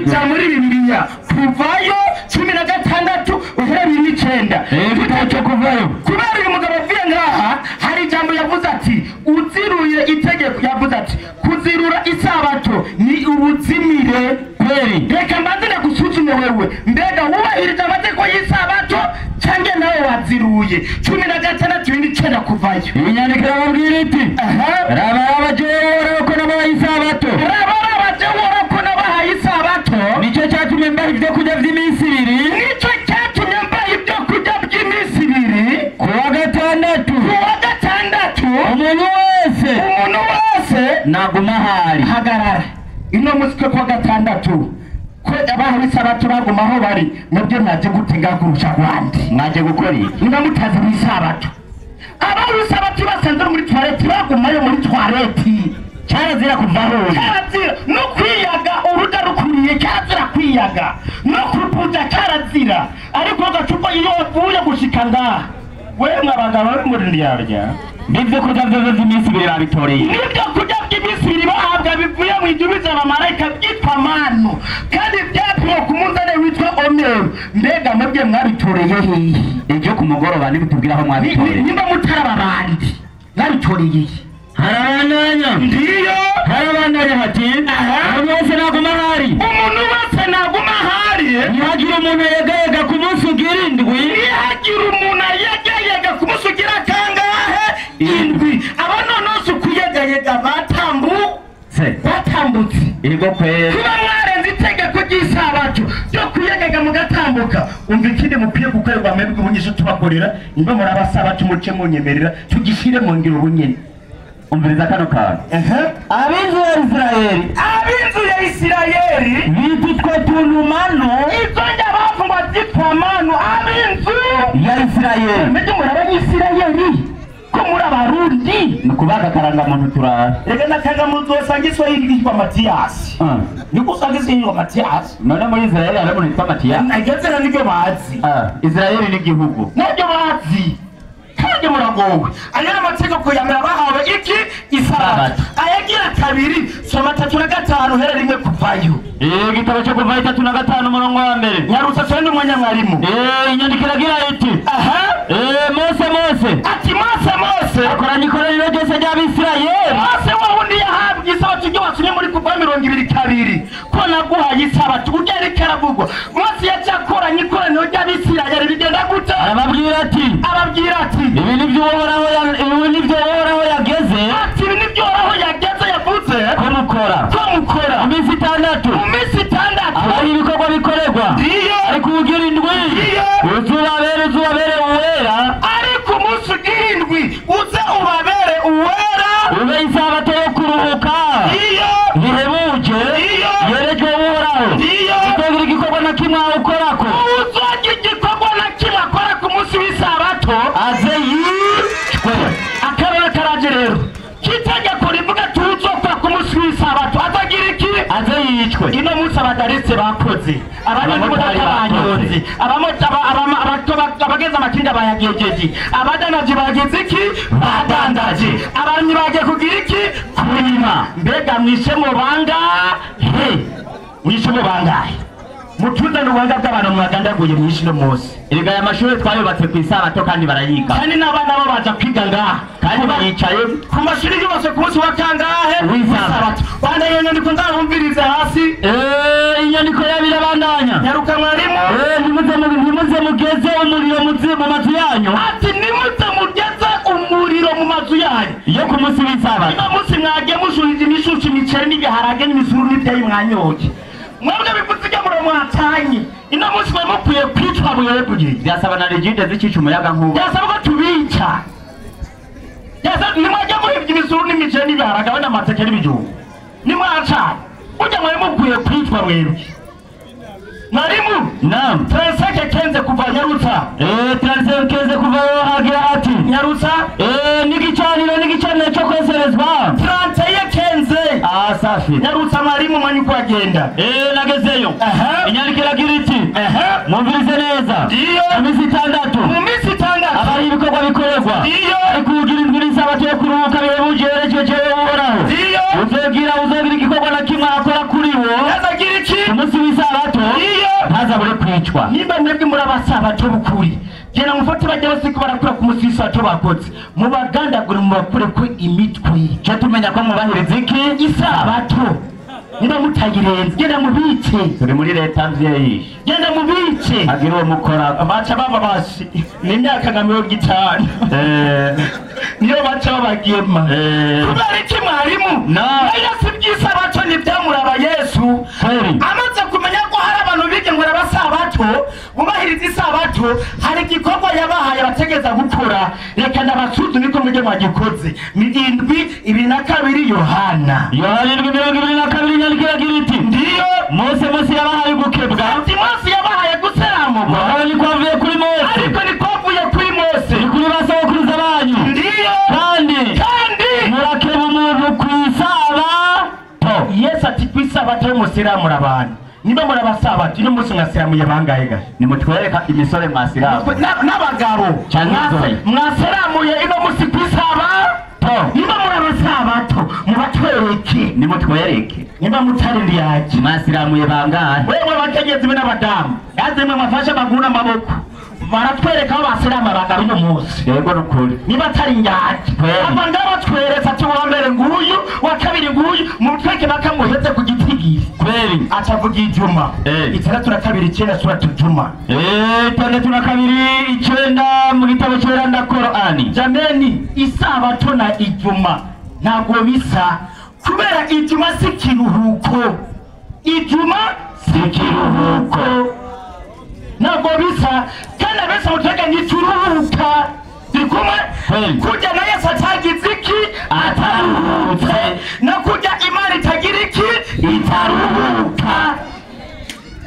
Ja muri Bibiliya kuvayo 16 uhere 29. Igitabo cyo kuvayo. Kubera uyu mugabo avuye ngaha hari ijambo yavuze ati uziruye itegeko yavuze ati kuzirura isabato ni ubuzimire. Kweli. Reka mbanze ndagusuzume wewe mbega wubahiriza amategeko y'isabato cyangwa nawe waziruye? 16 29 kuvayo. Inyandiko irababwira iti raba jewe ko nabahaye isabato. Raba jewe ko nabahaye isabato. Nicyo cyatumye mbaha ibyo kurya by'iminsi ibiri. Nicyo cyatumye mbaha ibyo kurya by'iminsi ibiri. Ku wa gatandatu. Ku wa gatandatu. Umuntu wese. Umuntu wese. wese naguma ahari. Hagarara ino munsi ko kuwa gatandatu ko abahawe isabato baguma aho bari, mwebwe mwaje gute ngaha kurusha abandi? Mwaje gukora iki? Niba mutazi mw'isabato, abahawe isabato basanze muri toilette bagumayo muri toilette. Cyarazira kuva aho uri. Cyarazira no kwiyaga uruda rukuriye, cyarazira kwiyaga no kupuja, cyarazira. Ariko agacupa iyo wavuye gushika ngaha, wemwe abagabo bari muri ndyarya, N'ibyo kurya byose by'iminsi ibiri babitoreye. N'ibyo kurya by'iminsi ibiri bahabwa bivuye mu ijuru by'abamarayika byitwa manu, kandi byapimwe ku munzani witwa omeru. Mbega mwebwe mwabitoreye hehe? Ibyo ku mugoroba ntibitubwira aho mwabitoreye. Nimba mutari abandi, mwabitoreye he? Harabandanya. Ndiyo. Harabandanya hati umuntu wese naguma ahari. Umuntu wese naguma ahari. Ntihagire umuntu yegayega ku munsi ugira indwi. Ntihagire umuntu ayegayega ku munsi ugira kangahe? Indwi. Aba noneho si ukuyegayega, batambutse. Ego kweli. Kuba mwarenze itegeko ry'isabato ryo kuyegayega mugatambuka, umva ikindi mukwiye gukorerwa mwebwe ubunyisho tubakorera. Nimba muri abasabato muce munyemerera tugishyire mu ngiro ubunyene. Umviriza kano kantu. Ab'inzu ya Isirayeli, Ab'inzu ya Isirayeli bita utwo tuntu manu. Izo njya bavugwa zitwa manu. Ab'inzu ya Isirayeli. Mbega muri abanyisirayeli ko muri abarundi? Ni ukubaga akarangamuntu turara. Reka n'akarangamuntu uzosanga Iswahili yitwa Matiyasi. Niko usanga Iswahili yitwa Matiyasi. None muri Isirayeli hari umuntu witwa Matiyasi? Nageze nibyo bazi. Isirayeli ni igihugu. Nabyo bazi. Kandi muragowe. Aya ni amategeko ya mbere bahawe iki? Isabato. Ayagira kabiri, soma 3 na 5 hera 1 kuvayo. Igitabo cyo kuva 35 umurongo wa mbere. Nyarutsa twende umwanya mwarimu. Inyandiko iragira iti. Mose Ati Mose Mose akoranya ikoraniro ryose ry'Abisirayeli. Mose wa wundi yahabwa isabato ibyo wasomye muri kuva 22 ko naguhaye isabato ujya ariko aravugwa. Mose yaca akoranya ikoraniro ry'Abisirayeli bigenda gute? Arababwira ati. Arababwira ati. Ibi nibyo Uhoraho ibi nibyo Uhoraho yageze. Ati ibi nibyo Uhoraho yageze yavuze. Ko mukora. Ko mukora. Mu minsi itandatu. Mu minsi itandatu. Aho ibikorwa bikorerwa. Ndiyo. Ariko ugira indwi. Ndiyo. Uzubabere uwera. Ariko umunsi ugira indwi uze ubabere uwera. Ube isabato yo kuruhuka. Ndiyo. Bihebuje. Ndiyo. Yerejwe Uhoraho. Ndiyo. Utagira igikorwa na kimwe ukorako. Uzogira igikorwa na kimwe akora ku munsi w'isabato. Aze yicwe. Akarere karaje rero. Kitegeko rivuga tuzokora ku munsi w'isabato. Azagira iki? Aze yicwe. Ino munsi abadarese bakoze. Abanyamotari banyonze. Abageze amakinga bayagejeje. Abadanaje bageze iki? Badandaje. Abarimyi bagiye kugira iki? Kurima. Mbega mwishe mu bangahe? Mwishe mu bangahe? Mutuzane ubuhanga bw'abantu mwagandaguye mwishe uno munsi. Erega aya mashuri twayubatse ku isabato kandi barayiga. Kandi n'abana bo baza kwiga ngaha. Kandi baricaye ku mashuri yose ku munsi wa kangahe? W'isabato. Bana iyo nyandiko nzabumvirize hasi. Inyandiko yabirabandanya. Nyaruka mwarimu. Ntimuze mugeze umuriro mu mazu yanyu. Ati nimuze mugeze umuriro mu mazu yanyu. Iyo ku munsi w'isabato. Ino munsi mwagiye mushurije imishushu, imiceri n'ibiharage n'imisuru n'ibyayi mwanyoye. Mwebwe bivuze ibyo mwatanye. Ino munsi mwari mukwiye kwicwa mwebwe. Byasaba na rigide zikica umuyaga nkuba. Byasaba ko tubica. Byasaba nimwajya muhivya imisuru n'imiceri n'ibiharage we n'amateke n'ibijumba. Nimwacanye. Burya mwari mukwiye kwicwa mwebwe. Mwarimu. Naam. 35:15 kuva Nyarutsa. 35:15 kuva hagira ati. Nyarutsa. N'igicaniro cyo kweserezwa. 31:15. Safi. Nyarutsa mwarimu mwanyu ko agenda. Nagezeyo. Inyandiko iragira iti. Mwumvirize neza. Ndiyo. Mu minsi itandatu. Mu minsi itandatu. Abari ibikorwa bikorerwa. Ndiyo. Ariko ugira indwi n'isabato yo kuruhuka bihebuje yerekeje Uhoraho. Ndiyo. Uzogira igikorwa na kimwe akora kuri wo. Azagira iki? Umunsi w'isabato. Ndiyo. Ntazabure kwicwa. Nimba mwebwe muri abasabato b'ukuri, genda mufate bajya bose ko barakura ku munsi w'isabato bakoze, mubagandagure mubakure ko imitwe. Cyo tumenya ko mubahiriza iki? Isabato. Niba mutayirenze, genda mubice. Turi muri leta mvyeyi. Genda mubice. Agira uwo mukora. Baca baba basi. Ni imyaka nka 50. Niyo baca babagema. Kubera iki mwarimu? Nayo si iby'isabato ntibyamuraba Yesu. Amaze kumenya ko hari abantu bigenwa n'abasabato, bubahiriza isabato, hari igikorwa yabahaye abategeza gukora. Bibiliya reka ndabasuzume ko mujye mwagikoze. Indwi 22 Yohana. Yohana 7:22 inyandiko iragira iti ndiyo Mose yabahaye gukebwa. Ati Mose yabahaye guseramurwa. Mugabo ntikwavuye kuri Mose. Ariko ntikwavuye kuri Mose. Ni kuri ba sogokuruza banyu. Ndiyo. Kandi murakeba umuntu ku isabato. Yesu ati ku isabato musiramura abantu. Niba murabasabato ino munsi mwasiramuye bangahe ga? Nimutwereka imisore mwasiramu. N'abagabo mwasiramuye ino munsi ku isabato. Niba murabasabato mubatwereke. Nimutwereke. Niba mutari ndiyaki mwasiramuye bangahe? Wewe bakenyezi be n'abadamu yaze mwe mwafashe amaguru n'amaboko baratwereka aho basirama abagabo ino munsi. Yego nukuri. Niba atari ndiyaki aba ngabatweretse ati uwa mbere nguyu wa kabiri nguyu mutweke bakamuheze ku gitigiri. Kweli acavuga ijuma 62 9 sura tujuma 62 9 mu gitabo cyeranda Korani. Jameni isabato na ijuma ntabwo bisa kubera ijuma si kiruhuko. Ijuma si kiruhuko ntabwo bisa kandi abese mutweke ntituruhuka. Ndikumwe kujya na Yesu atagize iki ataruhutse no kujya Imana itagira iki itaruhuka.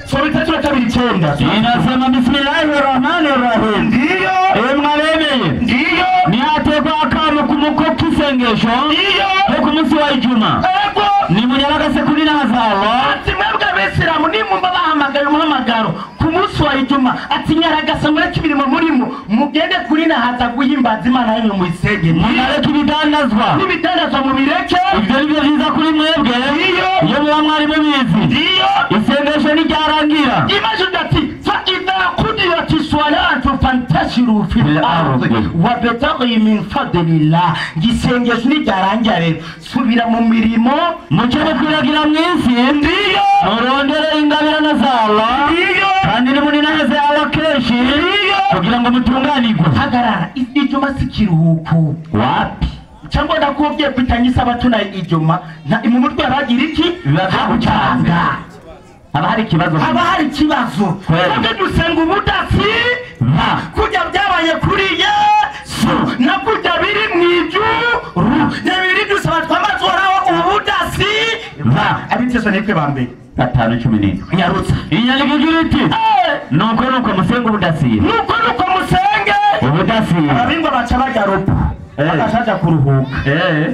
Sura 32 9 inasema bismillahirrahmanirrahim. Ndiyo mwaremeye. Ndiyo nihatekwa akamo ku muko k'isengesho. Ndiyo yo ku munsi wa ijuma. Ego nimunyaragase kuri nazalo. Ati mwebwe abisilamu nimumva bahamagaye umuhamagaro ku munsi wa ijuma ati nyaragasa mureke imirimo murimo mugende kuri nahaza guhimbaza Imana yanyu muyisenge. Munareke ibidandazwa. N'ibidandazwa mubireke. Ibyo nibyo byiza kuri mwebwe. Ndiyo iyo muba mwari mubizi. Ndiyo isengesho ntiryarangira. Imagine ati fa idha qudiyat as-salatu fantashiru fil ardi wabtaghi min fadlillah. Isengesho ntiryarangira rero subira mu mirimo muce mukwiragira mu isi. Ndiyo murondere ingabirano za Allah. Ndiyo kandi nimuninaheze Allah kenshi. Ndiyo kugira ngo mutunganirwe. Hagarara ijuma si kiruhuko. Wapi cyangwa ndakubwiye kwitanya isabato na ijuma mu mutwe abagira iki biba haba hari ikibazo. Haba hari ikibazo. Twebwe dusenga ubudasi kujya byabaye kuri Yesu na kujya biri mu ijuru n'ibiri dusaba twamazoraho ubudasi abiteso nitwe ba mbere 5:17 nyarutsa inyandiko igira iti nuko nuko musenge ubudasiba. Nuko nuko musenge ubudasiba. Ababingwa baca barya rupu bagashaja kuruhuka.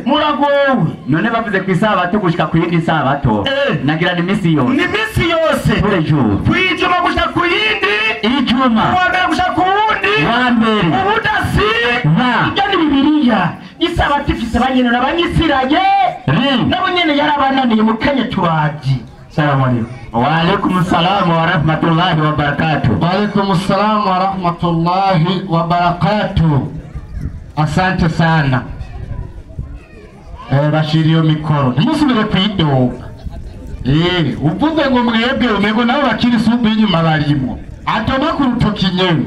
Muragowe. None bavuze ku isabato gushika ku yindi sabato nagira ni misi yose. Ni misi yose. Tous les jours. Kwijuma gushika ku yindi ijuma. Uwa mbere gushika ku wundi wa mbere. Ubudasi ibyo ni Bibiliya. Isabato ifise banyene n'abanyisirayeli nabo nyene yarabananiye mu kanya turaji. Salamu alaykum. Wa alaykum salam wa rahmatullahi wa barakatuh. Wa alaykum salam wa rahmatullahi wa barakatuh. Asante sana. Bashiriyo mikoro. Ntimusubire kwidoga. Uvuze ngo mwebwe umego nabo bakiri sumbu inyuma barimo. Atoma ku rutoki nyene.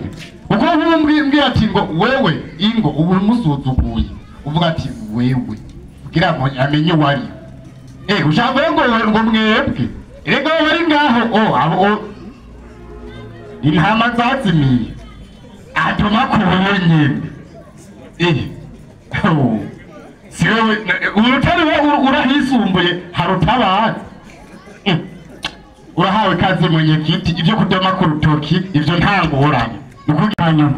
Uko nkumbwira ati ngo wewe ingo ubu musuzuguye. Uvuga ati wewe kugira ngo amenye wari. Ushaka ngo ngo mwebwe. Erega bari ngaho abo intama zazimiye. Atoma ku wenyene. Siwewe urutari urahisumbuye harutabara. Urahawe kazi mwenyekiti ibyo kudoma ku rutoki ibyo nta ngorane. Nukuganya.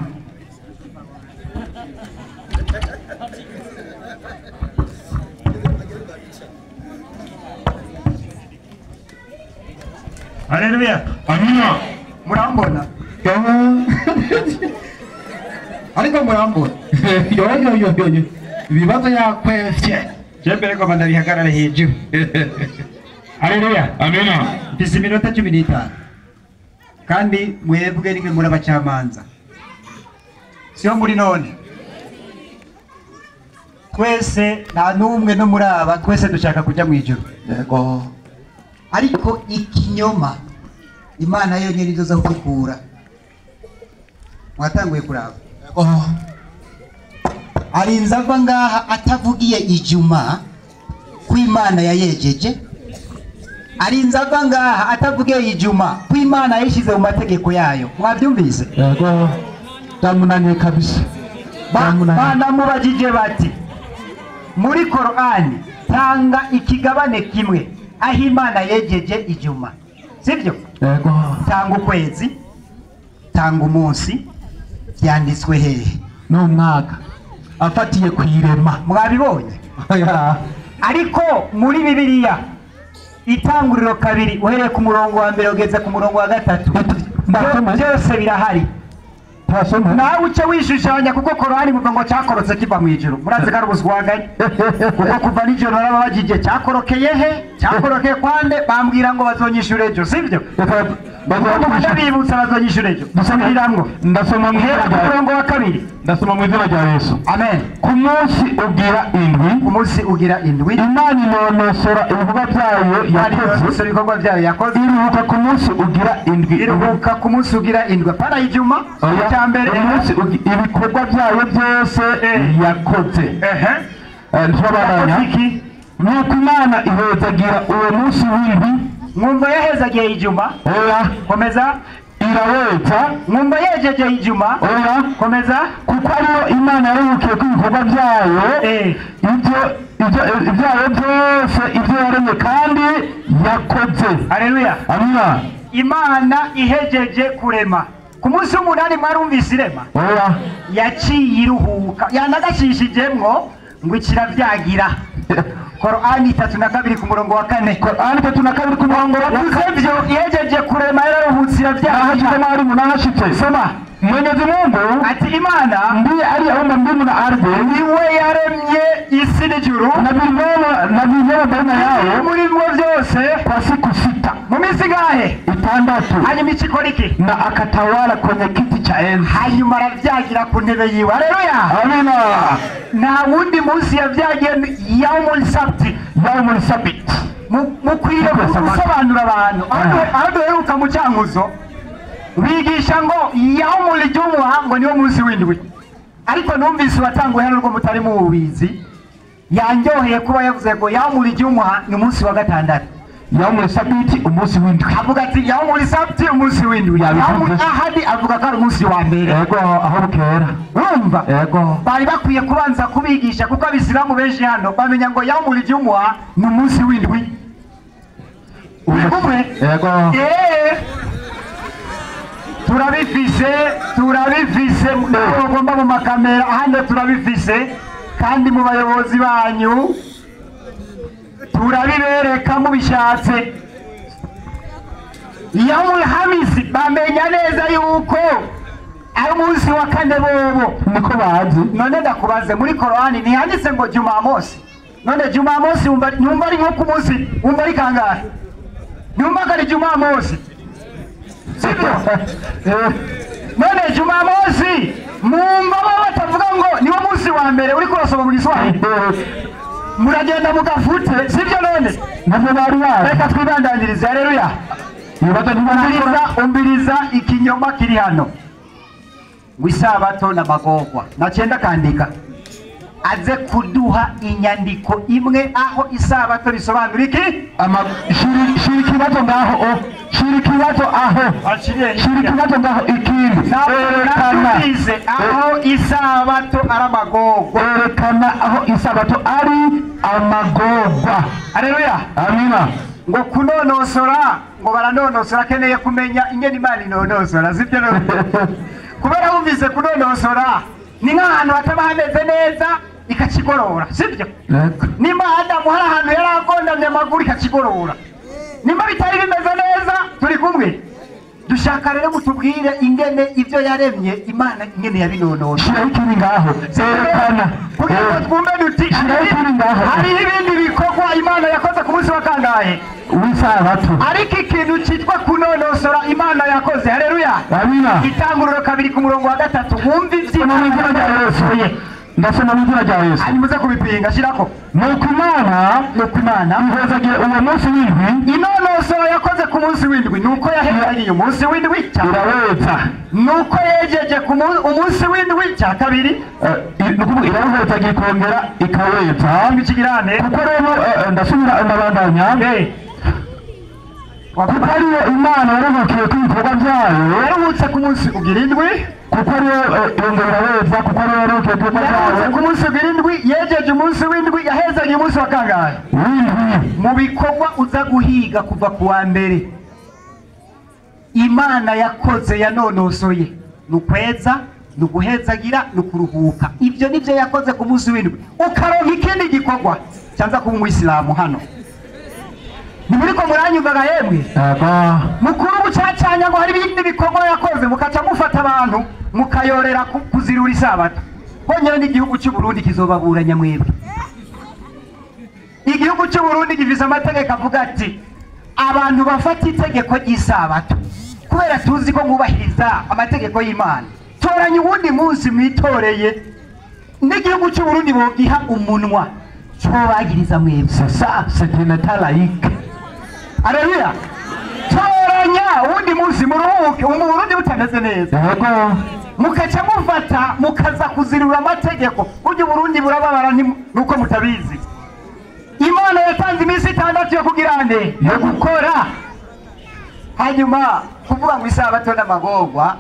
Haleluya. Amina. Murambona. Ariko murambona. Yo. Ibibazo yakwefye. Je mbere ko bandabihagarara hejuru. Haleluya. Amina. Mfise iminota 15. Kandi mwebwe nimwe muri abacamanza. Siyo muri none. Twese nta n'umwe no muri aba twese dushaka kujya mu ijuru. Yego. Ariko ikinyoma Imana yonyine izoza kugikura. Mwatanguye kuraba. Yego. Arinze ava ngaha atavugiye ijuma ku Imana yayejeje. Arinze ava ngaha atavugiye ijuma ku Imana yishize mu mategeko yayo. Mwabyumvise? Yego. Ndamunaniye kabisa. Banamubajije bati muri Korani tanga ikigabane kimwe aho Imana yegeje ijuma, sibyo? Yego. Tanga ukwezi, tanga umunsi, byanditswe hehe? N'umwaka afatiye ku irema. Mwabibonye? Ariko muri Bibiliya itanguriro 2 uhereye ku murongo wa 1 ugeze ku murongo wa 3 byose birahari. Nawe uce wishushanya kuko Korani muvuga ngo cyakorotse kiva mu ijuru. Murazi ko ari ubuswaganye kuko kuva nijoro narababajije cyakorokeye he, cyakorokeye kwande, bambwira ngo bazonyishure ejo, sibyo? Ndabibutsa bazonyishure ejo. Dusubiramwo. Ndasoma mu murongo wa 2. Ndasoma mu izina rya Yesu. Amen. Ku munsi ugira indwi, ku munsi ugira indwi, Imana inonosora ibikorwa byayo yakoze, ibikorwa byayo yakoze, iruhuka ku munsi ugira indwi, iruhuka ku munsi ugira indwi. Pana ijuma cya mbere, umunsi ibikorwa byayo byose yakoze. Ntibabandanya. Nuko Imana ihezagira uwo munsi w'indwi. Mwumva yahezagiye ijuma? Oya. Komeza. Iraweza. Mwumva yejeje ijuma? Oya. Komeza. Kuko ariyo Imana yaruhukiye ku bikorwa byayo, ibyo ibyayo byose ibyo yaremye kandi yakoze. Haleluya. Amina. Imana ihejeje kurema ku munsi w'umunani, mwarumvise irema? Oya. Yaciye iruhuka, yanagashishijemwo ngo ikiravyagira. Korani 32 ku murongo wa 4. Korani 32 ku murongo wa 4. Ivyo ihejeje kurema yararuhutse iravyagira. Mwarimu nahashitse. Soma. Mwenyezi Mungu ati Imana ndiye aliyeumba mbingu na ardhi, niwe yaremye isi n'ijuru na vilivyomo baina yao, muri mwo byose kwa siku 6, mu minsi ingahe? 6. Hanyuma ikikora iki? Na akatawala kwenye kiti cha enzi. Hanyuma aravyagira ku ntebe yiwe. Haleluya. Amina. Nta wundi munsi yavyagiye, yaumul sabti. Yaumul sabti. Mukwiye gusobanura abantu aho duheruka mu cyankuzo bigisha ngo yaumul jumu'a ngo niwo munsi w'indwi, ariko numvise watanguye hano rwo mutari mubizi, yanjyoheye kuba yavuze ngo yaumul jumu'a ni umunsi wa 6. Yaumul sabiti umunsi w'indwi. Avuga ati yaumul sabiti umunsi w'indwi. Yaumul ahadi avuga ko ari umunsi wa mbere. Yego, aho bukera. Urumva? Yego. Bari bakwiye kubanza kubigisha kuko abisilamu benshi hano bamenya ngo yaumul jumu'a ni umunsi w'indwi. Uri kumwe? Yego. Turabifise mugomba mu makamera hano, turabifise kandi mu bayobozi banyu turabibereka mubishatse. Yaumul hamisi bamenya neza yuko ari umunsi wa 4 bobo niko bazi. None ndakubaze muri Korani ntiyanditse ngo Jumamosi? None Jumamosi wumva ari nko ku munsi, wumva ari kangahe? Nyumva ko ari Jumamosi, sibyo? None Jumamosi mwumva bo batavuga ngo niwo munsi wa mbere uri kurasoma mu Giswahili? Muragenda mugafute, sibyo? None nabyo bari bazi. Reka twibandanyirize. Haleluya. Umbiriza ikinyoma kiri hano ngo isabato n'amagorwa. Nacenda kandika aze kuduha inyandiko imwe aho isabato risobanura iki? Shira ikibazo ngaho, shira ikibazo aho, shira ikibazo ngaho ikindi. Erekana aho isabato ari amagorwa. Erekana aho isabato ari amagorwa. Haleluya. Amina. Ngo kunonosora, ngo baranonosora, akeneye kumenya ingene Imana inonosora, sibyo? Kubera wumvise kunonosora ni nk'ahantu hataba hameze neza ikakigorora, sibyo? Nimba Adamu hari ahantu yari agondamye amaguru ikakigorora, nimba bitari bimeze neza, turi kumwe. Dushaka rero mutubwire ingene ibyo yaremye Imana ingene yabinonosora. Shira ikiri ngaho. Erekana kugira ngo twumve duti hari ibindi bikorwa Imana yakoze ku munsi wa kangahe? W'isabato. Ariko ikintu cyitwa kunonosora Imana yakoze. Haleluya. Amina. Itanguriro 2 ku murongo wa 3 wumva ivyo Imana yakoze. Ndasoma mu izina rya Yesu. Hanyuma uze kubipinga, shirako. Nuko Imana ihezagiye uwo munsi w'indwi. Inonosora yakoze ku munsi w'indwi nuko yahezagiye umunsi w'indwi iraweza. Nuko yejeje ku umunsi w'indwi cya 2. Nuko iraweza ikongera ikaweza. Ikigirane. Kuko rero ndasubira ndabandanya. Kuko ariyo Imana yaruhukiye ku bikorwa byayo. Yaruhutse ku munsi ugira indwi. Kuko ariyo yongera, kuko ariyo yaruhukiye ku bikorwa Yaruhutse byayo. ku munsi ugira indwi, yejeje umunsi w'indwi, yahezanye umunsi wa kangahe? W'indwi. Mu bikorwa uza guhiga kuva ku wa mbere Imana yakoze yanonosoye ni ukweza, ni uguhezagira, ni ukuruhuka. Ibyo nibyo yakoze ku munsi w'indwi. Ukaronka ikindi gikorwa cyanza kuba umuyisilamu hano, ntimuriko muranyumvaga yemwe? Yego. Mukuru bucacanya ngo hari ibindi bikorwa yakoze, mukaca mufata abantu mukayorera kuzirura isabato honyine. N'igihugu cy'u Burundi kizobaburanya mwebwe. Igihugu cy'u Burundi gifise amategeko avuga ati abantu bafata itegeko ry'isabato, kubera tuzi ko mwubahiriza amategeko y'Imana, toranya uwundi munsi mwitoreye. N'igihugu cy'u Burundi bogiha umunwa cobagiriza mwebwe. C'est ça, c'est un état laïque. Aleluya! Toranya uwundi munsi muruhuke. Mu Burundi butameze neza, mukaca mufata mukaza kuzirura amategeko. Burya Uburundi burababara, nuko mutabizi. Imana yatanze iminsi 6 yo kugira nde? Yo gukora. Hanyuma kuvuga ngo isabato n'amagorwa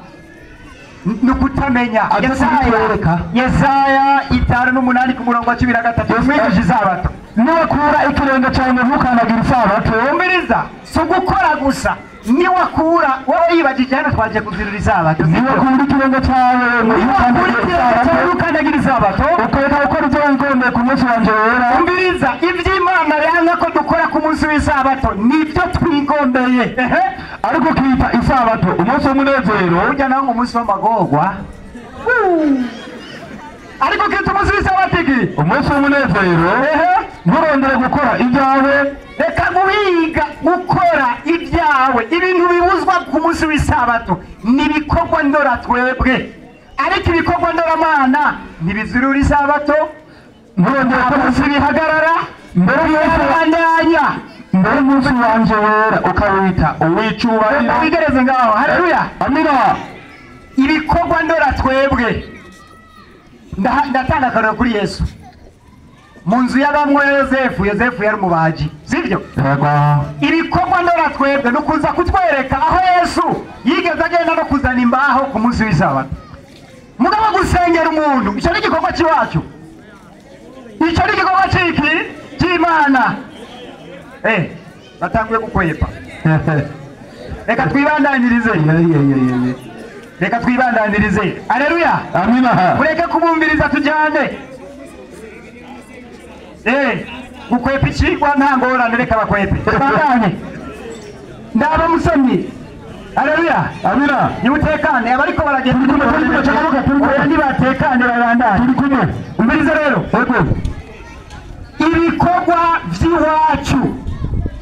ni ukutamenya. Aje Yesaya, kubitwereka. Yesaya 58 ku murongo wa 13, mwigisha isabato. Niwakura ikirenge cyawe ntukandagira isabato. Umviriza, si ugukora gusa. Niwakura wowe yibagije, hano twaje kuzirura isabato. Niwakura ikirenge cyawe Niwakura ntukandagira ikirenge cyawe isabato, ntukandagira isabato, ukareka gukora ibyo wigombeye ku munsi wanjye wera. Umviriza, iby'Imana yanga ko dukora ku munsi w'isabato nibyo twigombeye. Ehe. Ariko ukita isabato umunsi w'umunezero. Burya nawe ngo umunsi w'amagorwa, ariko ukita umunsi w'isabato iki? Umunsi w'umunezero. Ehe. Nturondere gukora ibyawe. Reka guhiga gukora ibyawe. Ibintu bibuzwa ku munsi w'isabato ni ibikorwa ndora twebwe, ariko ibikorwa ndoramana ntibizirura isabato. Nturondere Ntabwo gukora bihagarara, mbere umunsi birabandanya. Mbere umunsi wanje wera ukawita uw'icyubahiro. Wigereze ngaho. Haleluya! Amina. Ibikorwa ndora twebwe. Ndatanga akarorero kuri Yesu mu nzu y'abamwe Yosefu. Yosefu yari umubaji, sibyo? Yego. Ibikorwa ndora twebwe ni ukuza kutwereka aho Yesu yigeze agenda no kuzana imbaho ku munsi w'isabato. Mugabo gusengera umuntu, icyo ni igikorwa cy'iwacu? Icyo ni igikorwa cy'iki? Cy'Imana. Batanguye gukwepa. Reka twibandanirize, reka twibandanirize. Aleluya! Amina. Mureke kubumviriza, tujyane. Gukwepa ikigwa nta ngorane, reka bakwepe, tubandanye. Ndaba musomyi. Aleluya! Amina. Nimutekane, abariko baragenda. Turi kumwe, turi kumwe, turi kumwe. Oya, nibatekane, babandanye. Turi kumwe. Umvirize rero. Yego. Ibikorwa vy'iwacu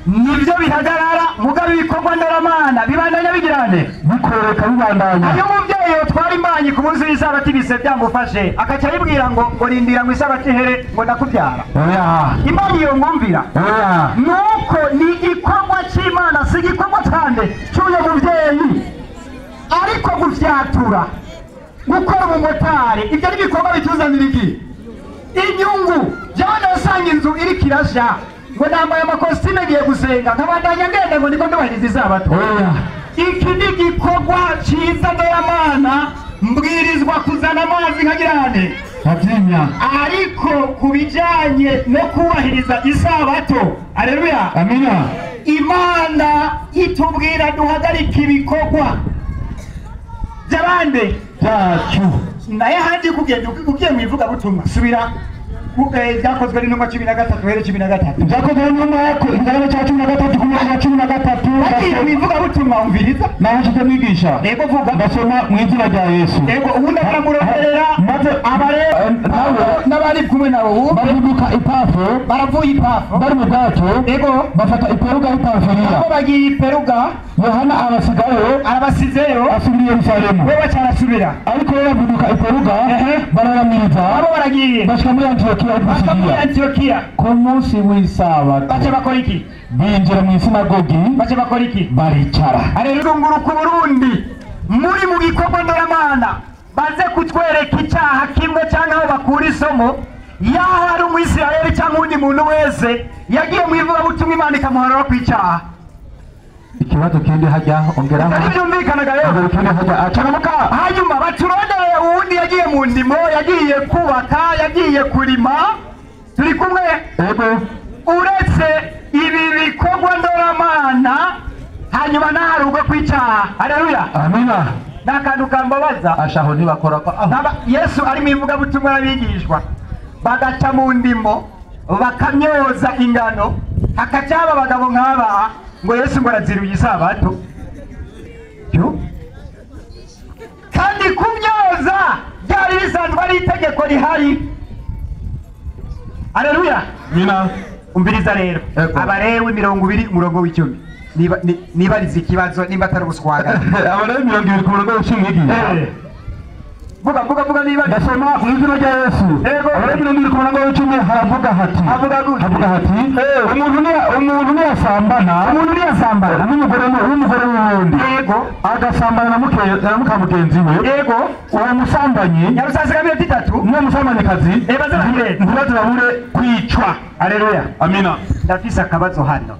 nibyo bihagarara, mugabo ibikorwa ndoramana bibandanya bigirane? Bikoreka, bibandanya. Iyo umubyeyi yotwara imbanyi ku munsi w'isabato, ibise byamufashe, akaca ayibwira ngo rindira ngo isabato ihere ngo ndakubyara, Oya. imbanyi iyo mwumvira? Oya. Nuko ni igikorwa cy'Imana, si igikorwa cyane cy'uyu mubyeyi. Ariko gufyatura, gukora umumotari, ibyo ni ibikorwa bituzanira iki? Inyungu. Jana usanga inzu iriko irasha, ngo nambaye amakositime ngiye gusenga, nkabandanya ngenda ngo niko ndubahiriza isabato. Oya. Iki ni igikorwa cyiza ndoramana, mbwirizwa kuzana amazi nkagirane, Nkabyimya. ariko ku bijyanye no kubahiriza isabato, aleluya, Amina. Imana itubwira duhagarike ibikorwa by'abandi Byacu. Naye ahandi kugenda ugiye mu ivugabutumwa, subira Byakozwe n'Intumwa 13 here 13. Ibyakozwe n'Intumwa, ikigabane cya 13 ku murongo wa 13. Bagiye mu ivugabutumwa, umviriza. Naho nshize mwigisha. Yego, vuga. Ndasoma mu izina rya Yesu. Yego, ubundi baramuronderera. Maze Abareba nawe n'abari kumwe nabo wumve. Bavuduka Ipafo. Baravuye Ipafo. Bari mu bwato. Yego. Bafata Iperuga y'Ipamfiliya. Aho bagiye Iperuga. Yohana abasigayo. Arabasizeyo. Asubira i Yerusalemu. We bacarasubira. Ariko bo bavuduka Iperuga, Ehe. bararamiriza, Abo baragiye bashika muri Antiyokiya baka muri y'Ipisidiya. Antiyokiya. Ku munsi w'isabato Baca bakora iki? binjira mu isinagogi. Baca bakora iki? Baricara. Arerunguruka Uburundi muri mu gikorwa ndoramana, baze kutwereka icyaha kimwe cyangwa aho bakura isomo yaho ari umwisirayeli cyangwa undi muntu wese yagiye mu ivugabutumwa, Imana ikamuharura ku icyaha. Ikibazo kindi hajya ongeraho. Ntibyumvikanaga rero. Ikindi hajya acaramuka. Hanyuma baturondere uwundi yagiye mu ndimo, yagiye kubaka, yagiye kurima. Turi kumwe. Yego. Uretse ibi bikorwa ndoramana hanyuma naharugwe kwicaha. Haleluya. Amina. N'akantu kambabaza. Ashaho ntibakora ko aho. Yesu ari mu ivugabutumwa y'abigishwa bagaca mu ndimo bakamyoza ingano, hakaca haba abagabo nk'aba ngo Yesu ngo araziruye isabato. Yo. Kandi kumyoza byari bisanzwe ari itegeko rihari. Haleluya. Amina. Umviriza rero. Abalewi 20 umurongo w'10. Nibariza ikibazo nimba atari ubuswaga. Abalewi 20 ku murongo w'10. Vuga vuga vuga niba ndasoma mu izina rya Yesu. Abalewi 20 ku murongo w'10 haravuga hati. Havuga hati. Umuntu niyasambana. Umuntu niyasambana n'umugore w'uwundi. Yego. Agasambana na muka mugenzi we. Yego. Uwo musambanyi nyarusasiga 30 n'uwo musambanyikazi ntibaze babure kwicwa. Haleluya. Amina. Ndafise akabazo hano.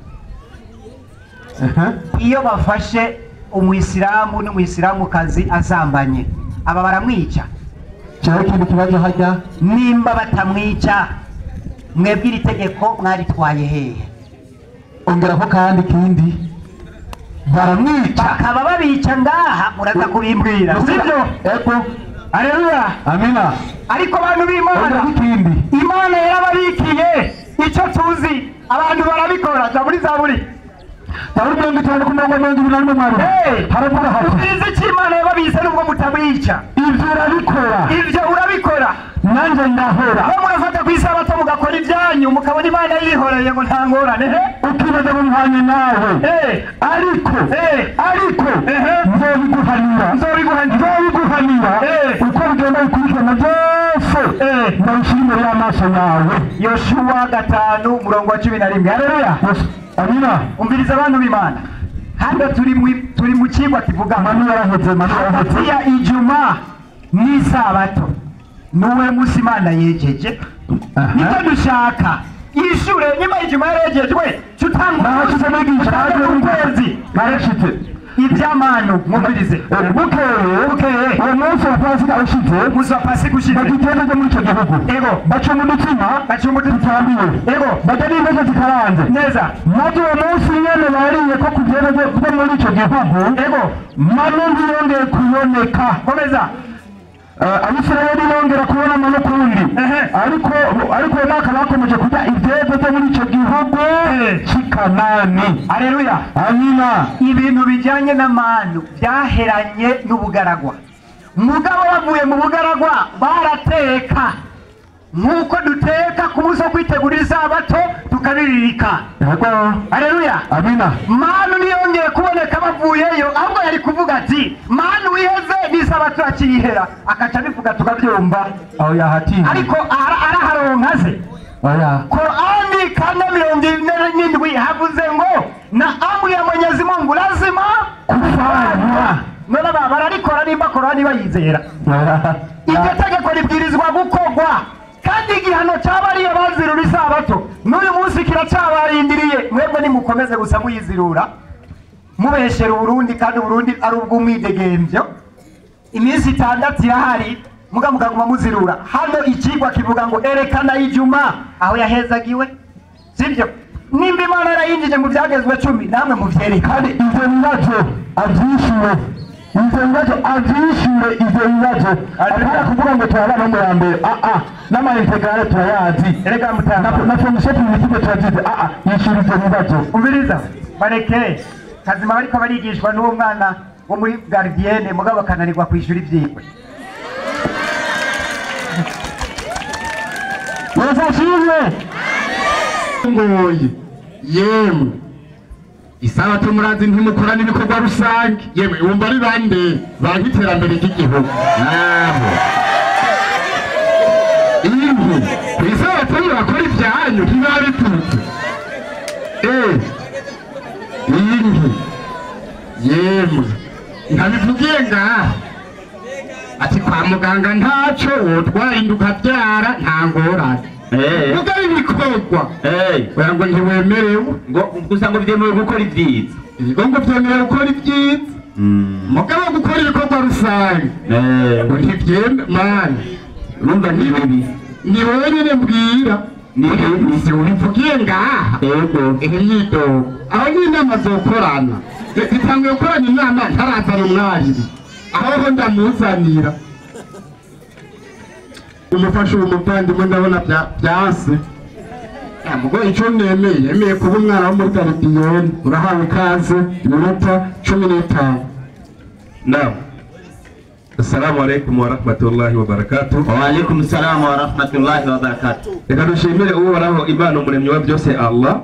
Iyo bafashe umuyisilamu n'umuyisilamukazi asambanye, aba baramwica. Cyaho kindi kibazo hajya nimba batamwica, mwebwe iri tegeko mwaritwaye hehe? Ongeraho kandi kindi baramwica, bakaba babica ngaha, muraza kubimbwira, sibyo? Ego. Haleluya. Amina. Ariko abantu b'Imana, Imana yarababikiye icyo tuzi, abantu barabikora. Zaburi Zaburi 50 ku murongo 21 mwari. Haravuga hati. Ubizi icyo Imana yababise nubwo mutamwica. Ibyo urabikora. Ibyo urabikora. Nanjye ndahora. Mwe murafata ku isabato mugakora ibyanyu, mukabona Imana yihoreye ngo nta ngorane. Ukibaza ngo mpanye nawe. Ariko nzobiguhanira. Nzobiguhanira. Uko bigenda bikurikirana byose. Ndabishyira imbere y'amaso yawe. Yoshuwa 5 umurongo wa 11. Haleluya. Amina. Umviriza abantu b'Imana. Hano turi mu kigwa kivuga Manu yaraheze, Manu yaraheze. Ya Ijuma n'isabato. Nuwe musi Imana yejeje. Niko dushaka. Ishure nyuma Ijuma yarejejwe, tutangwa nahashitse mwigisha ukwezi. Narashitse. Ibyamanu mwumvirize. Bukeye uwo munsi wa Pasika ushize, umunsi wa Pasika ushize, bagitende ryo muri icyo gihugu. Ego. Baca mu dutsima, tutambiwe. Ego. Barya n'impeke zikaranze. Neza. Maze uwo munsi nyene bariye ko ku byera byo muri icyo gihugu. Ego. Manu ntiyongeye kuboneka. Komeza. Abisirayeli bongera kubona manu kundi. Ariko uwo mwaka bakomeje kurya ibyeze byo muri icyo gihugu cy'i Kanani. Haleluya. Amina. Ibintu bijyanye n'amanu byaheranye n'ubugaragwa. Mugabo bavuye mu bugaragwa barateka nk'uko duteka ku munsi wo kwitegura isabato tukabiririka. Haleluya. Amina. Manu ntiyongeye kuboneka bavuyeyo, ahubwo yari kuvuga ati manu wiheze n'isabato yakiyihera, akaca abivuga tukabyumva. Aho yahatiye. Ariko araharonka se. Oya. Qur'ani 4:47 havuze ngo na amri ya Mwenyezi Mungu lazima kufanywa. None bararikora nimba Qur'ani bayizera. Iryo tegeko ribwirizwa gukorwa, kandi igihano cy'abariya bazirura isabato n'uyu munsi kiracyabarindiriye. Mwebwe nimukomeze gusa muyizirura mubeshera Uburundi, kandi Uburundi ari ubw'umwidegembyo. Iminsi 6 irahari muga mukaguma muzirura. Hano ikigwa kivuga ngo erekana Ijuma aho yahezagiwe, sibyo? Nimba Imana yarayinjije mu byagezwe 10 namwe muvyereka. Kandi ivyo bibazo avyishure. Ivyo bibazo avyishure, ivyo bibazo. Apana kuvuga ngo turabana mu ya mbere. N'ama integrale turayazi. Erega mutanga. Na fonction publique turazizi. Yishure ivyo bibazo. Umviriza. Bareke. Kazima bariko barigishwa n'uwo mwana wo muri gardienne mugabo bakananirwa kwishura ivyigwa. Yesu ashimwe. Ngoyi yemwe isabato murazi ntimukora n'ibikorwa rusange, yemwe wumva ari bande banka iterambere ry'igihugu nabo impu ku isabato murakora ibyanyu ntibabitutse. Impu yemwe ntabivugiye ngaha ati kwa muganga ntaco wotwara inda ukabyara nta ngorane. Mugabo ibikorwa oya ngo ntiwemerewe ngo gusa ngo vyemewe gukora ivyiza. Ibigo ngo byemerewe gukora ibyiza, mugabo gukora ibikorwa rusange ngo ntibyeme. Mani, urumva ni bibi. Ni wowe nyine mbwira, si ubivugiye ngaha. Yego. Imyidogo aho ni inama zokorana, zitanguye gukorana inama ntarazana umwarimu, aho ndamuzanira umufasha uwo muvandimwe. Ndabona byase mugo icyo nemeye, yemeye kuba umwana wo muri garidiyeni. Urahawe ikaze, iminota 15. Naam. Assalamu alaikum wa rahmatullahi wa barakatuh. Wa alaikum salam wa rahmatullahi wa barakatuh. Reka dushimire Uhoraho Imana umuremyi wa byose Allah.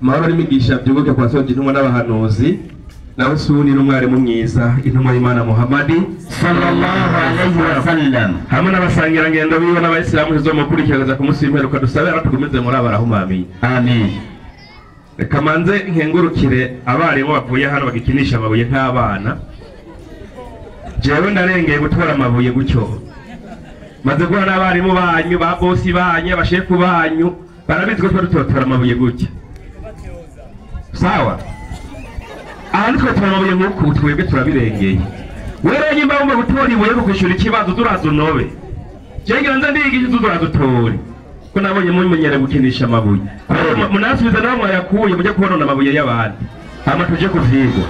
Mahoro n'imigisha byubuke kwa soji intumwa n'abahanuzi. Nawe suni n'umwarimu mwiza intumwa y'Imana Muhammadi sallallahu alayhi wa sallam. Hamwe n'abasangirangendo biwe n'abayisilamu tuzomukurikira ku munsi w'imperuka, dusabe abatugumize muri abarahumami. Amen. Reka manze nkengurukire abarimu bavuye hano bagikinisha amabuye nk'abana. Jewe ndarengeye gutora amabuye gutyo. Maze guhura n'abarimu banyu, ba bosi banyu, abashefu banyu, barabizi ko twa dutora amabuye gutya. Sawa? Aha twatora amabuye nk'uku, twebwe turabirengeye. Wewe nyimba wumva gutora ibuye ko kwishura ikibazo, turaza unobe. Jewe ngira nze ndiyigisha, turaza utore. Ko nabonye mumenyere gukinisha amabuye. Munasubiza naho mwayakuye mujye kubona amabuye y'abandi. Hama tuje kuvyigwa.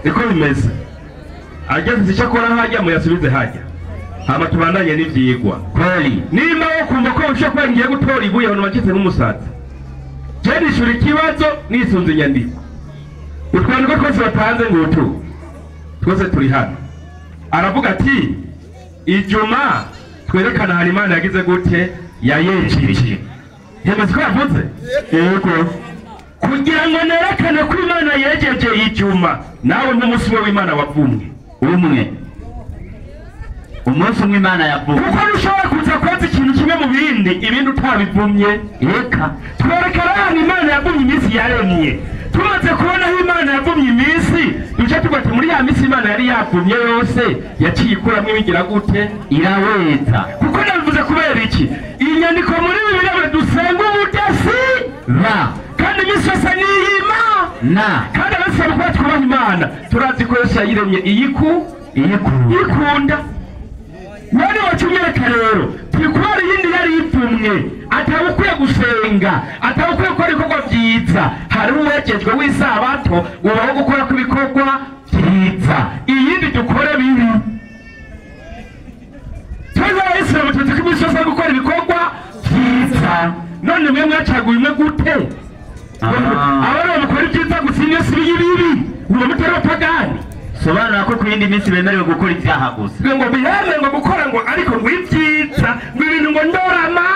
Niko bimeze. Ageze icyo akora hajya muyasubize hajya, hama tubandanye n'ivyigwa. Kweli. Nimba wo kumva ko ushobora kuba ngiye gutora ibuye ahantu bacitse nk'umusazi, je nishura ikibazo nisunze inyandiko. Utwandiko twose batanze ngutu twose turi hano. Aravuga ati ijuma twerekana ahantu Imana yagize gute yayejeje. Yemeze ko yavuze? Yego. Kugira ngo nerekane ko Imana yejeje ijuma, nawe nk'umunsi we w'Imana wavumwe. Umwe. Umunsi umwe Imana yavumwe. Kuko ntushobora kuza kwenza ikintu kimwe mu bindi, ibindi utabivumye. Reka. Twerekana ahantu Imana yavumye iminsi yaremye. Tumaze kubona aho Imana yavumye iminsi, duce tuvuga ati muri ya minsi Imana yari yavumye yose, yaciye ikuramwo ibigira gute? Iraweza. Kuko nabivuze kubera iki? Iyi nyandiko muri Bibiliya dusenga ubudasi ba. Kandi iminsi yose ni iy'Imana. Kandi abasaba kuba twubaha Imana, turazi ko yose yayiremye iyikunda. None wacunyereka rero, tikubera iyindi yari ipfumwe, atawukwiye gusenga, atawukwiye gukora ibikorwa vyiza. Hari uwejejwe w'isabato ubaho gukora kw'ibikorwa vyiza, iyindi dukore bibi. Twese abayisilamu tuzi ko iminsi yose ari gukora ibikorwa vyiza. None mwe mwacaguye imwe gute? Abana bakora ibyiza gusa iyo si ibibi, uwo mutari w'abapagani. Sobanura ko ku yindi minsi bemerewe gukora ibyaha gusa. Ngo biheme ngo gukora ngo ariko ngo ibyiza, ngo ibintu ngo ndorama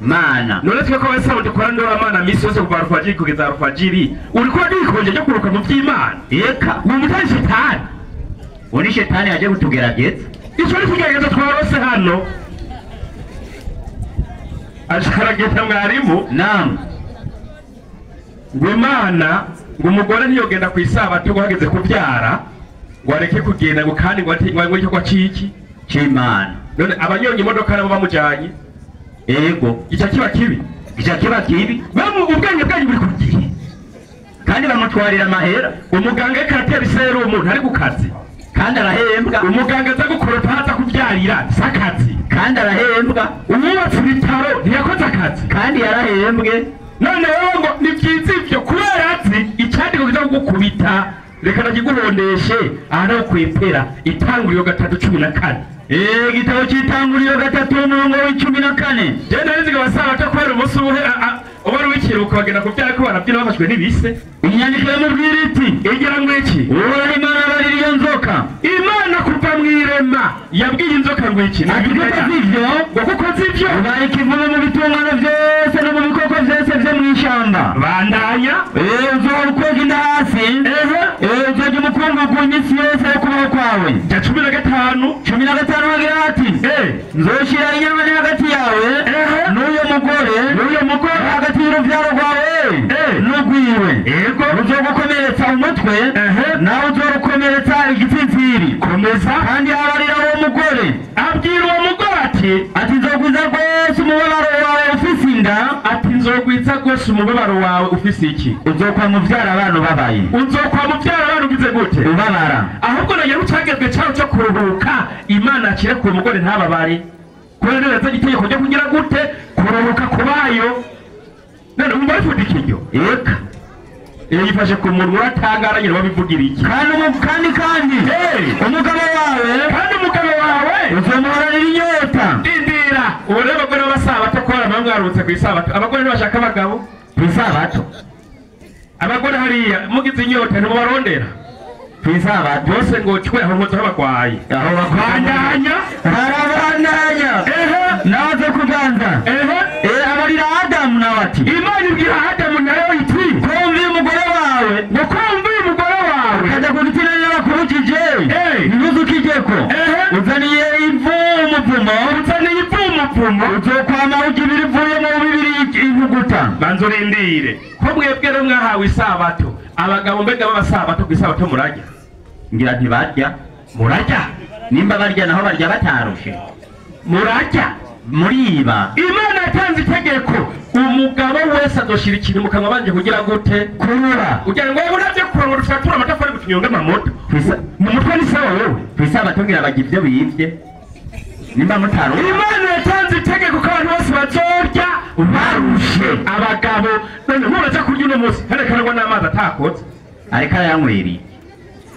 mana. None twe ko abayisilamu dukora ndoramana misi yose kuva alfajiri kugeza alfajiri, uriko urikonje ryo kuruka mu by'Imana. Eka. Uwo mutari shetani. Uwo ni shetani yaje kutugerageza. Ico ni kugerageza twarose hano. Ajarageza mwarimu. Naam. Ngo Imana ngo umugore ntiyogenda ku isabato ngo hageze kubyara ngo areke kugenda, ngo kandi ngo ati ngo icyo kwa ciki c'Imana. None abanyonye imodoka nabo bamujanye. Ego. Icyo kiba kibi. Icyo kiba kibi. Bamu ubwenge bwanyu buri kugiye. Kandi bamutwarira amahera. Umuganga karatera iserumu ntari ku kazi. Kandi arahembwa. Umuganga aza gukoropa aza kubyarira sakazi. Kandi arahembwa. Umwubatsi bitaro ntiyakoze akazi. Kandi yarahembwe. None wowe ngo ni byiza ivyo kubera azi icyandiko kiza kugukubita, reka nakiguhondeshe aha naho kwepera. Itanguriro 3:14. Igitabo cy'itanguriro 3 umurongo wa 14. Je nari nzi abasabato kubera umunsi uhe uba ari uw'ikiruhuko bagenda kuvyara ko barabyina bafashwe n'ibise. Inyandiko yamubwira iti igira ngo iki? Uhoraho Imana abarira iyo nzoka. Imana kuva mu irema yabwiye inzoka ngo iki? Ati kuko z'ivyo, ngo kuko z'ivyo ubaye ikivume mu bitungano vyose no mu bikoko vyose vyo mw'ishamba. Bandanya. Uzohora ukwega inda hasi. Uzorya umukungugu iminsi yose yo kubaho kwawe. Ja 15. 15 hagira hati nzoshira inyama hagati yawe n'uyo mugore, n'uyo mugore hagati y'uruvyaro rwawe n'urwiwe. Yego. Ruzogukomeretsa umutwe, nawe uzorukomeretsa igitsitsiri. Komeza. Kandi abarira uwo mugore, abwira uwo mugore ati nzogwiza rwose umubabaro wawe ufise inda, ati nzo Nzogwiza gose umubabaro wawe ufise iki? Uzokwa muvyara abantu babaye. Uzokwa muvyara abantu ugize gute? Ubabara. Ahubwo nayo ucagezwe cyaho cyo kuruhuka, Imana akire ku mugore ntababare. Kubera neza itegeko ryo kugira gute? Kuruhuka kubayo. None umva bifudika iryo? Eka. Iyo yifashe ku munwa uratangara nyine babivugira iki? Kandi kandi umugabo wawe, kandi umugabo wawe uzomuhoranira inyota. Ndindira. Ubu rero abagore b'abasabato ko bamwe mwarutse ku isabato, abagore ntibashaka abagabo ku isabato. Abagore hariya mugize inyota ntimubarondera ku isabato. Bose ngo cwe aho nkozo bagwaye. Aho bakandanya barabandanya. Naze kuganza. Abarira Adamu nawe ati, Imana ibwira Adamu nawe iti, kumva umugore wawe, ngo kumva umugore wawe akajya ku giti n'abakubukije, ntuzukijeko, uzaniye ivu umuvumo, uzaniye ivu umuvumo, uzokwama urya ibirivuye mu bibiri intuguta. Banza urindire ko mwebwe rero mwahawe isabato. Abagabo mbega b'abasabato ku isabato murarya? Ngira ntibarya. Murarya? Nimba barya naho barya batarushe. Murarya? Muriba. Imana yatanze itegeko, umugabo wese azoshira ikintu mu kanwa abanje kugira gute? Kurura. Kugira ngo uravye kurura ushaka amatafari gutunyonga amamoto. Mu mutwe ni sawa wewe. Ku isabato ngira bagira ibyo bivye. Nimba mutaruha. Imana yatanze itegeko ko abantu bose bazorya barushe. Abagabo none muraza kurya uno munsi herekanwa n'amazi atakotse. Ariko arayanywereye.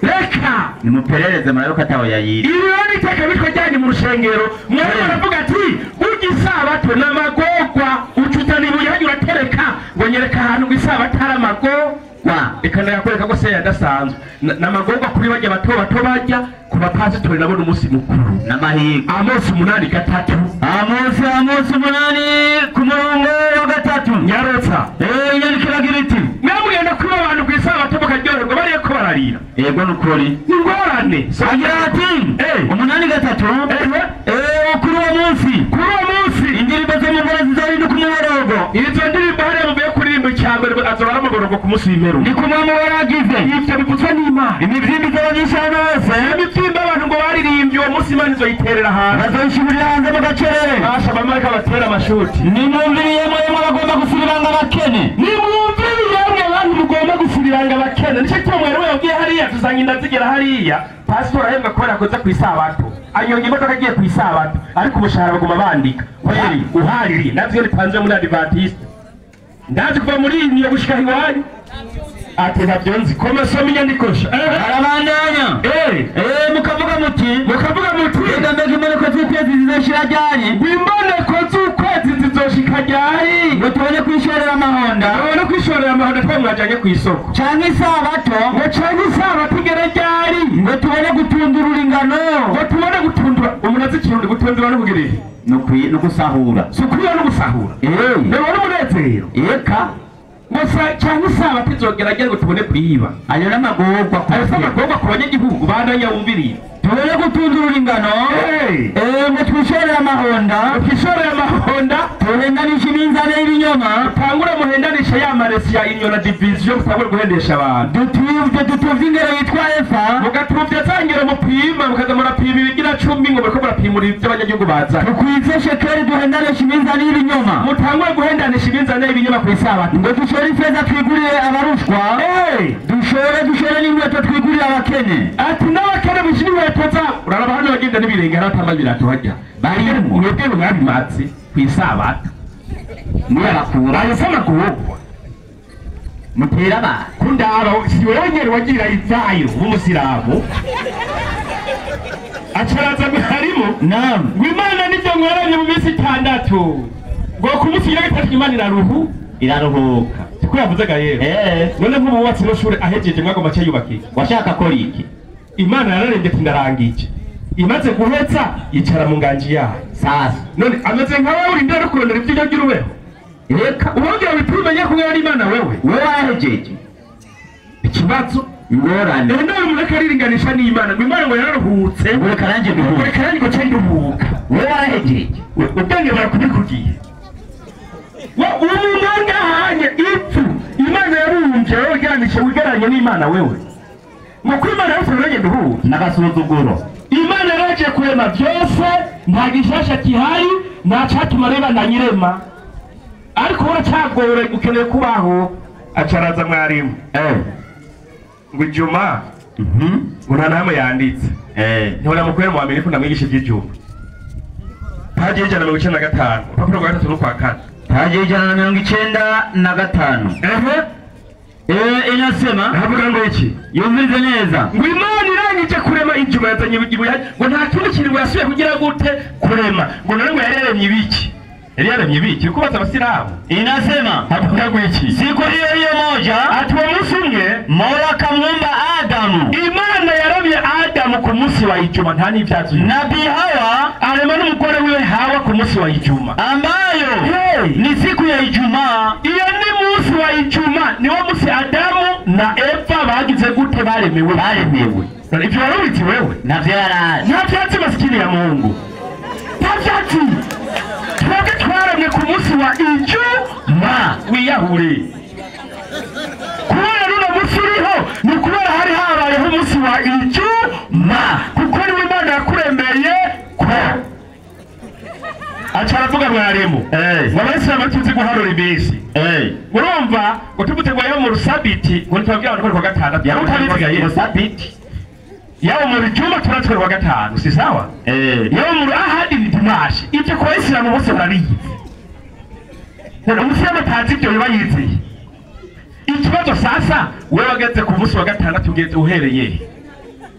Reka nimuperereze murabe ko ataho yayiri. Iri rero ni iteka bitwa ryanye mu rushengero. Mwari baravuga ati burya isabato n'amagorwa, ucutana ibuye hanyuma uratereka ngo nyereka ahantu ngo isabato ari amagorwa. Reka ndayakwereka ko se yadasanzwe. N'amagorwa kuri barya bato bato barya, ku bapasitori nabo n'umunsi mukuru. N'amahirwe. Amosi 8:3. Amosi 8 ku murongo wa 3. Nyarotsa. Inyandiko iragira iti, mwamugenda kuba abantu ku isabato bakaryoherwa bariye ko bararira. Yego nukuri. Ingorane. Agira ati 8:3. Kuri uwo munsi, kuri uwo munsi indirimbo zo mu ngoro zizohinduka umuborogo. Izo ndirimbo hariya muvuye kuririmba icyambere azobara amaborogo ku munsi w'imperuka. Ni ku mwami waragize. Ivyo bivuzwe n'Imana. Imivyimba izoba myinshi ahantu hose. Imivyimba abantu ngo baririmbye uwo munsi Imana izoyiterera hanze. Bazoyishimurira hanze mu gacerere. Basha abamarayika batera amashuti. Nimwumvire yemwe bagomba gusubiranga abakene. Nimwumvire yemwe abantu mugomba gusubiranga abakene. Nicyo gituma mwari wabwiye hariya tuzanga inda zigera hariya. Pastor ahembwa kubera akoze ku isabato. Anyonga imodoka agiye ku isabato, ariko umushahara baguma bandika. Kweli uhaririye navyo bipanze muri Adventiste. Ndazi kuva muri iyi gushika iwanyu. Ati ntabyo nzi. Koma soma inyandiko. Arabandanya. Mukavuga muti, mbega mbega imboneko z'ukwezi zizoshira ryari? Imboneko z'ukwezi zizoshika ryari? Ngo tubone kwishorera amahonda. Tubone kwishorera amahonda twamwajanye ku isoko. Canke isabato. Ngo canke isabato igere ryari? Ngo tubone gutundurura ingano. Ngo tubone gutundura. Umuntu azi ikirundi gutundura no kugira iki? No gusahura. Si ukwiba no gusahura. Rero n'umunezero. Eka. Gusa cyangwa isabato izogera ngo tubone kuyiba. Ayo n'amagorwa ayo n'amagorwa ku banyagihugu bandanya wumviriye. Tubone gutundurura ingano. Ngo twishorere amahonda. Twishorere amahonda. Tuhendanishe iminzane y'ibinyoma. Tangure muhendanishe ya maresi ya inyona division mutangure guhendesha abantu. Dutuvye ingero yitwa Efa. Mugatuvya za ngero mupima mukaza murapima ibigira 10 ngo muriko murapimura ivyo abanyagihugu bazanye. Tukwize shekeli duhendanishe iminzane y'ibinyoma. Mutangure guhendanisha iminzane y'ibinyoma ku isabato. Ngo dushore ifeza twigurire abarushwa. Dushore n'inkweto twigurire abakene. Ati n'abakene bishira inkweto zabo. Uraraba hano bagenda n'ibirenge haratamba ibirato hajya. Barimo mwebwe mwabimatse ku isabato. Murabakura. Ayo se amagorwa. Mutera abantu. Kundaba si wewe nyene wagira ivyayo w'umusilamu. Acaraza harimo. Naam. Ngo Imana nivyo mwaranye mu minsi 6. Ngo ku munsi wa gatatu Imana iraruhuka. Siko yavuze ga yero. None nk'ubu wubatse ino shure ahejeje mwagomba cyo yubakike. Washaka kora iki? Imana yararembye ati ndarangije. Imaze guhetsa yicara mu nganji yayo. Sasa. None ameze nka wewe urindira no kurondera ibyo by'urubeho. Reka ubongera witumenye kumwe n'Imana wewe. Wewe wahejeje. Ikibazo ingorane. None umuntu akariringanisha n'Imana ngo Imana ngo yararuhutse. Ngo reka nanjye nduhuke. Reka nanjye ngo nduhuka. Wewe warahejeje. Ubwenge barakubikugiye. Umuntu ngahanye ipfu Imana yarumbye wewe ugereranije wigereranye n'Imana wewe. Ngo ko Imana yose nanjye nduhuka. N'agasuzuguro. Imana yaraje kurema byose nta gishasha gihari nta cyatuma reba na nyirema. Ariko uracyagore ukeneye kubaho. Acaraza mwarimu. Ngo Juma ngo nta namwe yanditse. Ntibona mukwere mu Amerika ndamwigisha iby'ijuma. Paji 195 urupapuro rwa 3 n'ukwa 4. Paji 195. Inasema havuga ngo iki? Yumvirize neza. Ngo Imana irangije kurema ijuma yazanye ibuye ngo nta kindi kintu yasubiye kugira gute kurema. Ngo none ngo yararemye ibiki? Yari yaremye ibiki? Kubaza abasilamu. Inasema havuga ngo iki? Siku hiyo hiyo moja ati uwo munsi umwe Mola akamuumba Adamu. Imana yaremye Adamu ku munsi wa Ijuma nta n'ivyazi. Nabii Hawa arema n'umugore wiwe Hawa ku munsi wa Ijuma ambayo ni siku ya Ijumaa. Iyo ni munsi wa Ijuma niwo munsi Adamu na Eva bagize gute baremewe. Baremewe. Ivyo warubitse wewe? Navyo yarazi. Ntavyatsi masikini ya Mungu. Ntavyatsi. Twebwe twaremwe ku munsi wa Ijuma wiyahure. Kubera runo munsi uriho ni kubera hari habayeho umunsi wa Ijuma kuko niwe Imana yakuremeye ko. Aca aravuga mwarimu ngo abayisilamu tuzi guharura iminsi. Urumva ngo tuvuze ngo yaba mu rusabiti ngo ntitwabwira abantu ko ari kuwa gatandatu. Yaba utabizigaye Rusabiti. Yaba mu Juma turatwe kuwa gatanu si sawa? Yaba mu ahadi ni dimashi. Ibyo ku bayisilamu bose barabizi. None umusilamu atazi ibyo biba yizeye. Ikibazo sasa wewe wageze ku munsi wa gatandatu ugeze uhereye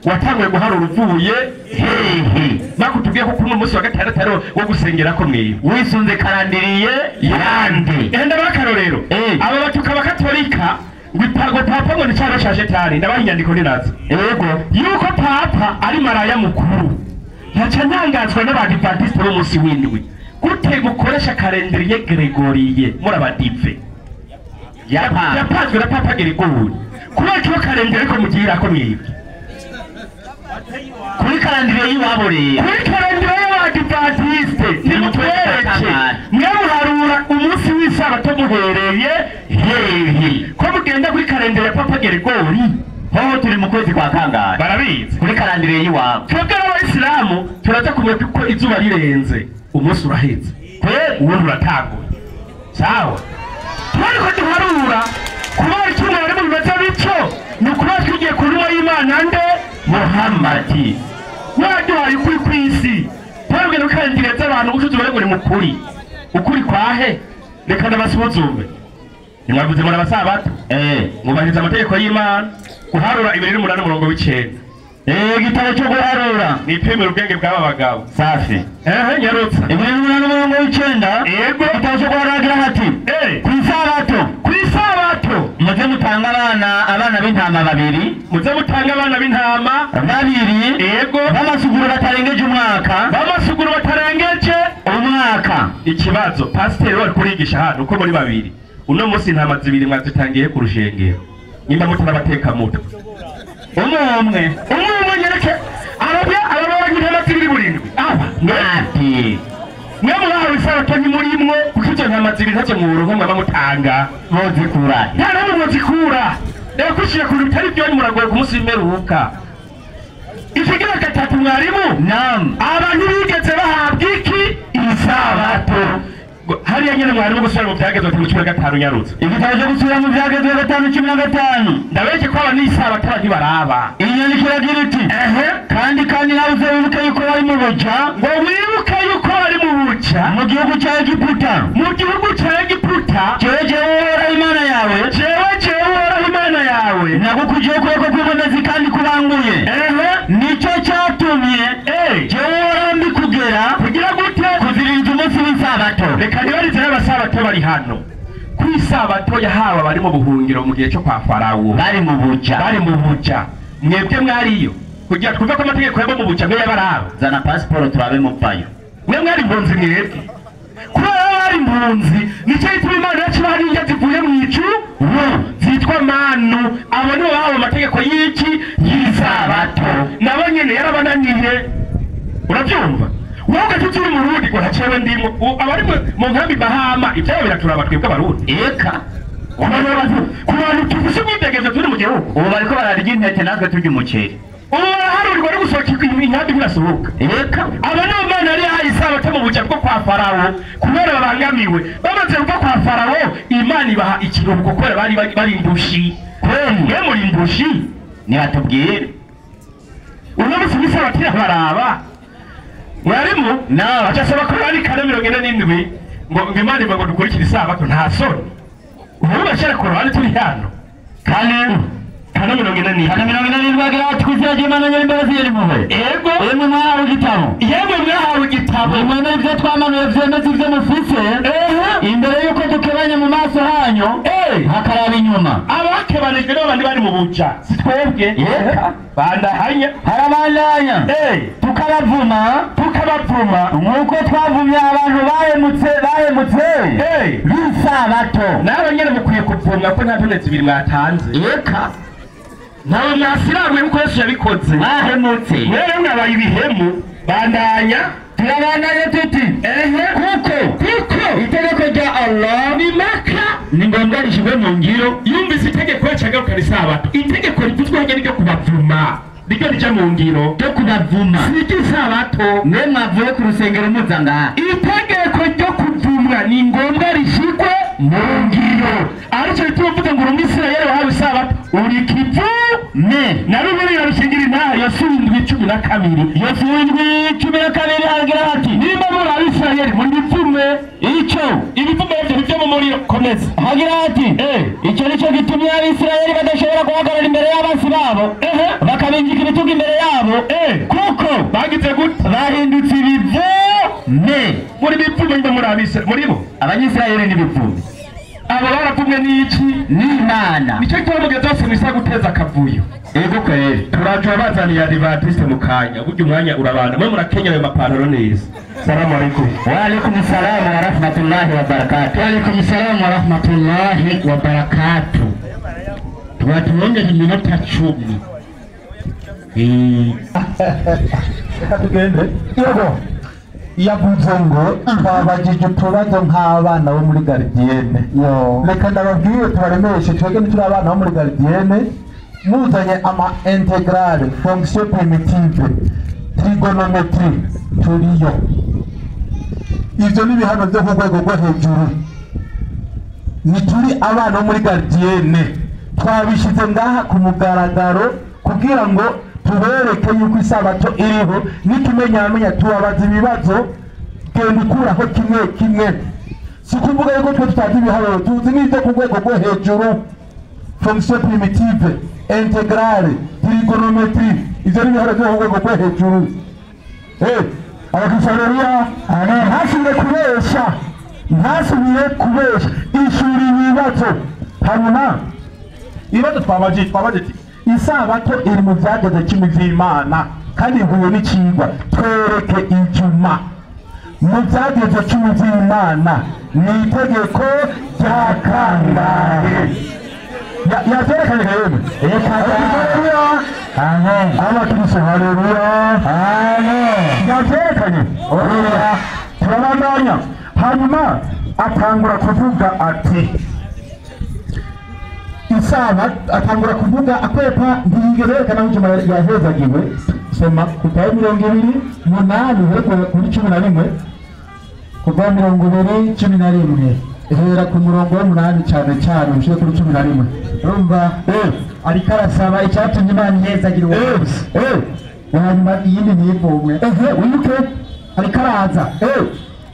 watanguye guharura uvuye hehe? Bakutubwiye ko kuri munsi wa gatandatu ari wo gusengera ko mwiwe wisunze karandiriye yande. Enda bakarorero aba batuka bakatolika ngo papa ngo ni cyaro cya shetani ndabaha inyandiko ninazi. Yego yuko papa ari maraya mukuru. Yaca ntangazwa n'abadivantiste bo munsi w'indwi. Gute gukoresha karendiriye Gregoriye muri abadive? Yapanzwe na Papa Gregory. Kubera ko karendere ko mugira ko mwibwe. Kuri karandire y'iwabo rero. Kuri karandire y'abadivantiste nimutwereke. Mwe muharura umunsi w'isabato muhereye hehe? Ko mugenda kuri karendere ya Papa Gregory? Hoho turi mu kwezi kwa kangahe? Barabizi. Kuri karandire y'iwabo. Twebwe n'abayisilamu turaza kumenya ko izuba rirenze umunsi uraheze. Uwundi uratanguye. Sawa? Twariko duharura kubera icyo mwarimu bimaze bityo ni ukuba twigiye ku ntumwa y'Imana nde Muhammadi waduhaye ukuri kw'isi. Twabwiye no karindiriye z'abantu gusa tubare ngo ni mukuri. Ukuri kwahe? Reka ndabasuzume. Nimwavuze muri abasabato mubahiriza amategeko y'Imana. Guharura 28 umurongo w'icenda. Igitabo cyo guharura nipimira ubwenge bw'aba bagabo. Safi. Nyarutsa. 28 umurongo w'icenda. Yego. Igitabo cyo guharura agira hati ku isabato muze mutanga abana b'intama babiri. Muze mutanga abana b'intama babiri. Yego. B'amasuguru batarengeje umwaka. B'amasuguru batarengeje umwaka. Ikibazo pasiteri wari kurigisha hano uko muri babiri. Uno munsi intama zibiri mwazitangiye ku rushengero. Nimba mutarabateka mutwe. Umwe umwe nyereke arabya ababonye intama zibiri burindwi. Aba ngapi? Mwe mubahawe isabato ntimurimwo kuko izo ntama zibiri ntazo muronka mwaba mutanga. Muzikura. Nta namwe muzikura. Reka kwishira ku bintu bitari byo muragoye ku munsi w'imperuka. Ikigira gatatu mwarimu. Naam. Abantu bigeze bahabwa iki? Isabato. Hariya nyene mwarimu gusubira mu byagezwe 15 nyarutse. Igitabo cyo gusubira mu byagezwe 5:15. Ndabeke ko aba n'isabato ntibaraba. Inyandiko iragira iti kandi nawe uze wibuke yuko bari mu buja. Ngo wibuke yuko bari mu buja mu gihugu cya Egiputa. Mu gihugu cya Egiputa. Jewe Uhoraho Imana yawe. Jewe Uhoraho Imana yawe. Nagukujeho ukuboko kw'ibonezi kandi kuranguye. Nicyo cyatumye jewe Uhoraho mbikugera kugira gute? Kuziririza umunsi w'isabato. Reka ntibarize n'abasabato bari hano. Ku isabato yahawe abari mu buhungiro mu gihe cyo kwa Farawo. Bari mu buja. Bari mu buja. Mwebwe mwariyo. Kugira twumve ko amategeko yabo mu buja mwe yabaraba. Zana pasiporo turabe mupfayo. Mwe mwari impunzi mwebwe. Kubera bari impunzi nicyo gituma Imana yacibaha n'indya zivuye mu ijuru zitwa manu. Abo nibo bahawe amategeko y'iki? Y'isabato. Nabo nyene yarabananiye. Urabyumva? Wowe ugatuza uri Murundi ngo ntacewe ndimwo. Abari mu nkambi Bahama ivyabo biraturaba twebwe abarundi. Eka. Ku bantu tufise ubwidegemvyo turi mu gihugu. Ubu bariko bararya intete natwe turya umuceri. Ubu baraharurirwa no gusohoka inkambi ntirasohoka. Eka Aba ni Imana yari yahaye isabato mu buja bwo kwa Farawo kubera babangamiwe. Bamaze kuva kwa Farawo, Imana ibaha ikiruhuko kubera bari bari imbushi. Kweli Mwe muri imbushi. Nibatubwire. Uno munsi w'isabato irabaraba. Mwarimu Nawe aca asaba ko ari 447 ngo Imana ivuga ngo dukurikire isabato, nta soni. Ubu bashira ku ruhande turi hano. Kane 447. 447 agira ati kwizera ry'Imana nyir'imbabazi y'impuhwe. Ego. Yemwe mwahawe igitabo. Yemwe mwahawe igitabo. Mwemere ibyo twamanuye vyemeza ivyo mufise. Imbere y'uko dukebanya mu maso hanyu hakaraba inyuma. Abakebanijwe n'abandi bari mu buja si twebwe. Yeka. Bandahanya. Harabandanya. Tukabavuma. Tukabavuma. Nk'uko twavumye abantu bahemutse b'isabato. Nawe nyene mukwiye kuvumwa ko nta ntone zibiri mwatanze. Yeka. Ntawe mwasiramuye kuko Yesu yabikoze. Bahemutse. Rero mwabaye ibihemu. Bandanya. Turabandanya tuti. Kuko itegeko rya Allah ni maka ni ngombwa rishyirwe mu ngiro. Yumvise itegeko yacagarukana isabato. Itegeko rivuzwe hirya ryo kubavuma niryo rija mu ngiro ryo kubavuma si iry'isabato. Mwe mwavuye ku rusengero muza ngaha. Itegeko ryo kuvumwa ni ngombwa rishyirwe mu ngiro. Aricyo bituma mvuga ngo uri umwisirayeli wahawe isabato uri kivume. Na Bibiliya rushingira intaha Yosuwa 7:12. Yosuwa 7:12 aragira ati nimba muri abisirayeli muri bivume icyo ibivume byo byo mu muriro. Komeza. Hagira ati icyo nicyo gitumye abisirayeli badashobora guhagarara imbere y'abasi babo bakabinjika ibitugu imbere yabo kuko bagize gute? Bahindutse ibivume. Muri bivume ngo muri abisirayeli muri bo abanyisirayeli ni bivume. Abo baravumwe n'iki? N'Imana. Nicyo gituma mugeze hose mwisa guteza akavuyo. Ego kweli. Turaje abazaniye Adventiste mu kanya. Burya umwanya urabana. Mwe murakenya ayo mapantaro neza. Salamu alaikum. Wa alaikum salam wa rahmatullahi wa barakatuh. Wa alaikum salam wa rahmatullahi wa barakatuh. Tuwatuongeze iminota 10. Reka tugende. Yego. Yavuze ngo twabagije utubazo nk'abana bo muri gardienne. Reka ndababwire tubaremeshe twebwe ntituri abana bo muri gardienne. Muzanye ama intégrale, fonction primitive, trigonometrie turiyo. Ivyo ni ibihano vyo ku rwego rwo hejuru. Ntituri abana bo muri gardienne. Twabishize ngaha ku mugaragaro kugira ngo tubereke yuko isabato iriho. Nitumenyamenya tubabaza ibibazo genda ukuraho kimwe kimwe. Si kuvuga yuko twe tutazi ibiharuro, tuzi n'ibyo ku rwego rwo hejuru. Fonction primitive, intégrale, trigonometrie, ivyo ni ibiharuro byo ku rwego rwo hejuru. Abakristo ntasubire kubesha, ntasubire kubesha, ishuri ibibazo. Hanyuma ibibazo twabajije isabato iri mu byageze cumi vy'Imana kandi ihuye n'icigwa. Twereke ijuma mu byageze cumi vy'Imana ni itegeko rya kangahe? Yavyerekanye yemwe. Amen. Abakristo haleluya. Amen. Yavyerekanye. Turabandanya. Hanyuma atangura kuvuga ati Isaba atangura kuvuga akwepa ntiyigeze yerekana aho ijuma yahezagiwe. Soma kuva 28 uhere kuri 11. Kuva 20:11 hera ku murongo w'umunani cyane cyane ushire kuri 11. Urumva ariko arasaba icyatumye Imana ihezagira uwo munsi. Hanyuma iyindi ntiyivumwe. Wibuke ariko araza.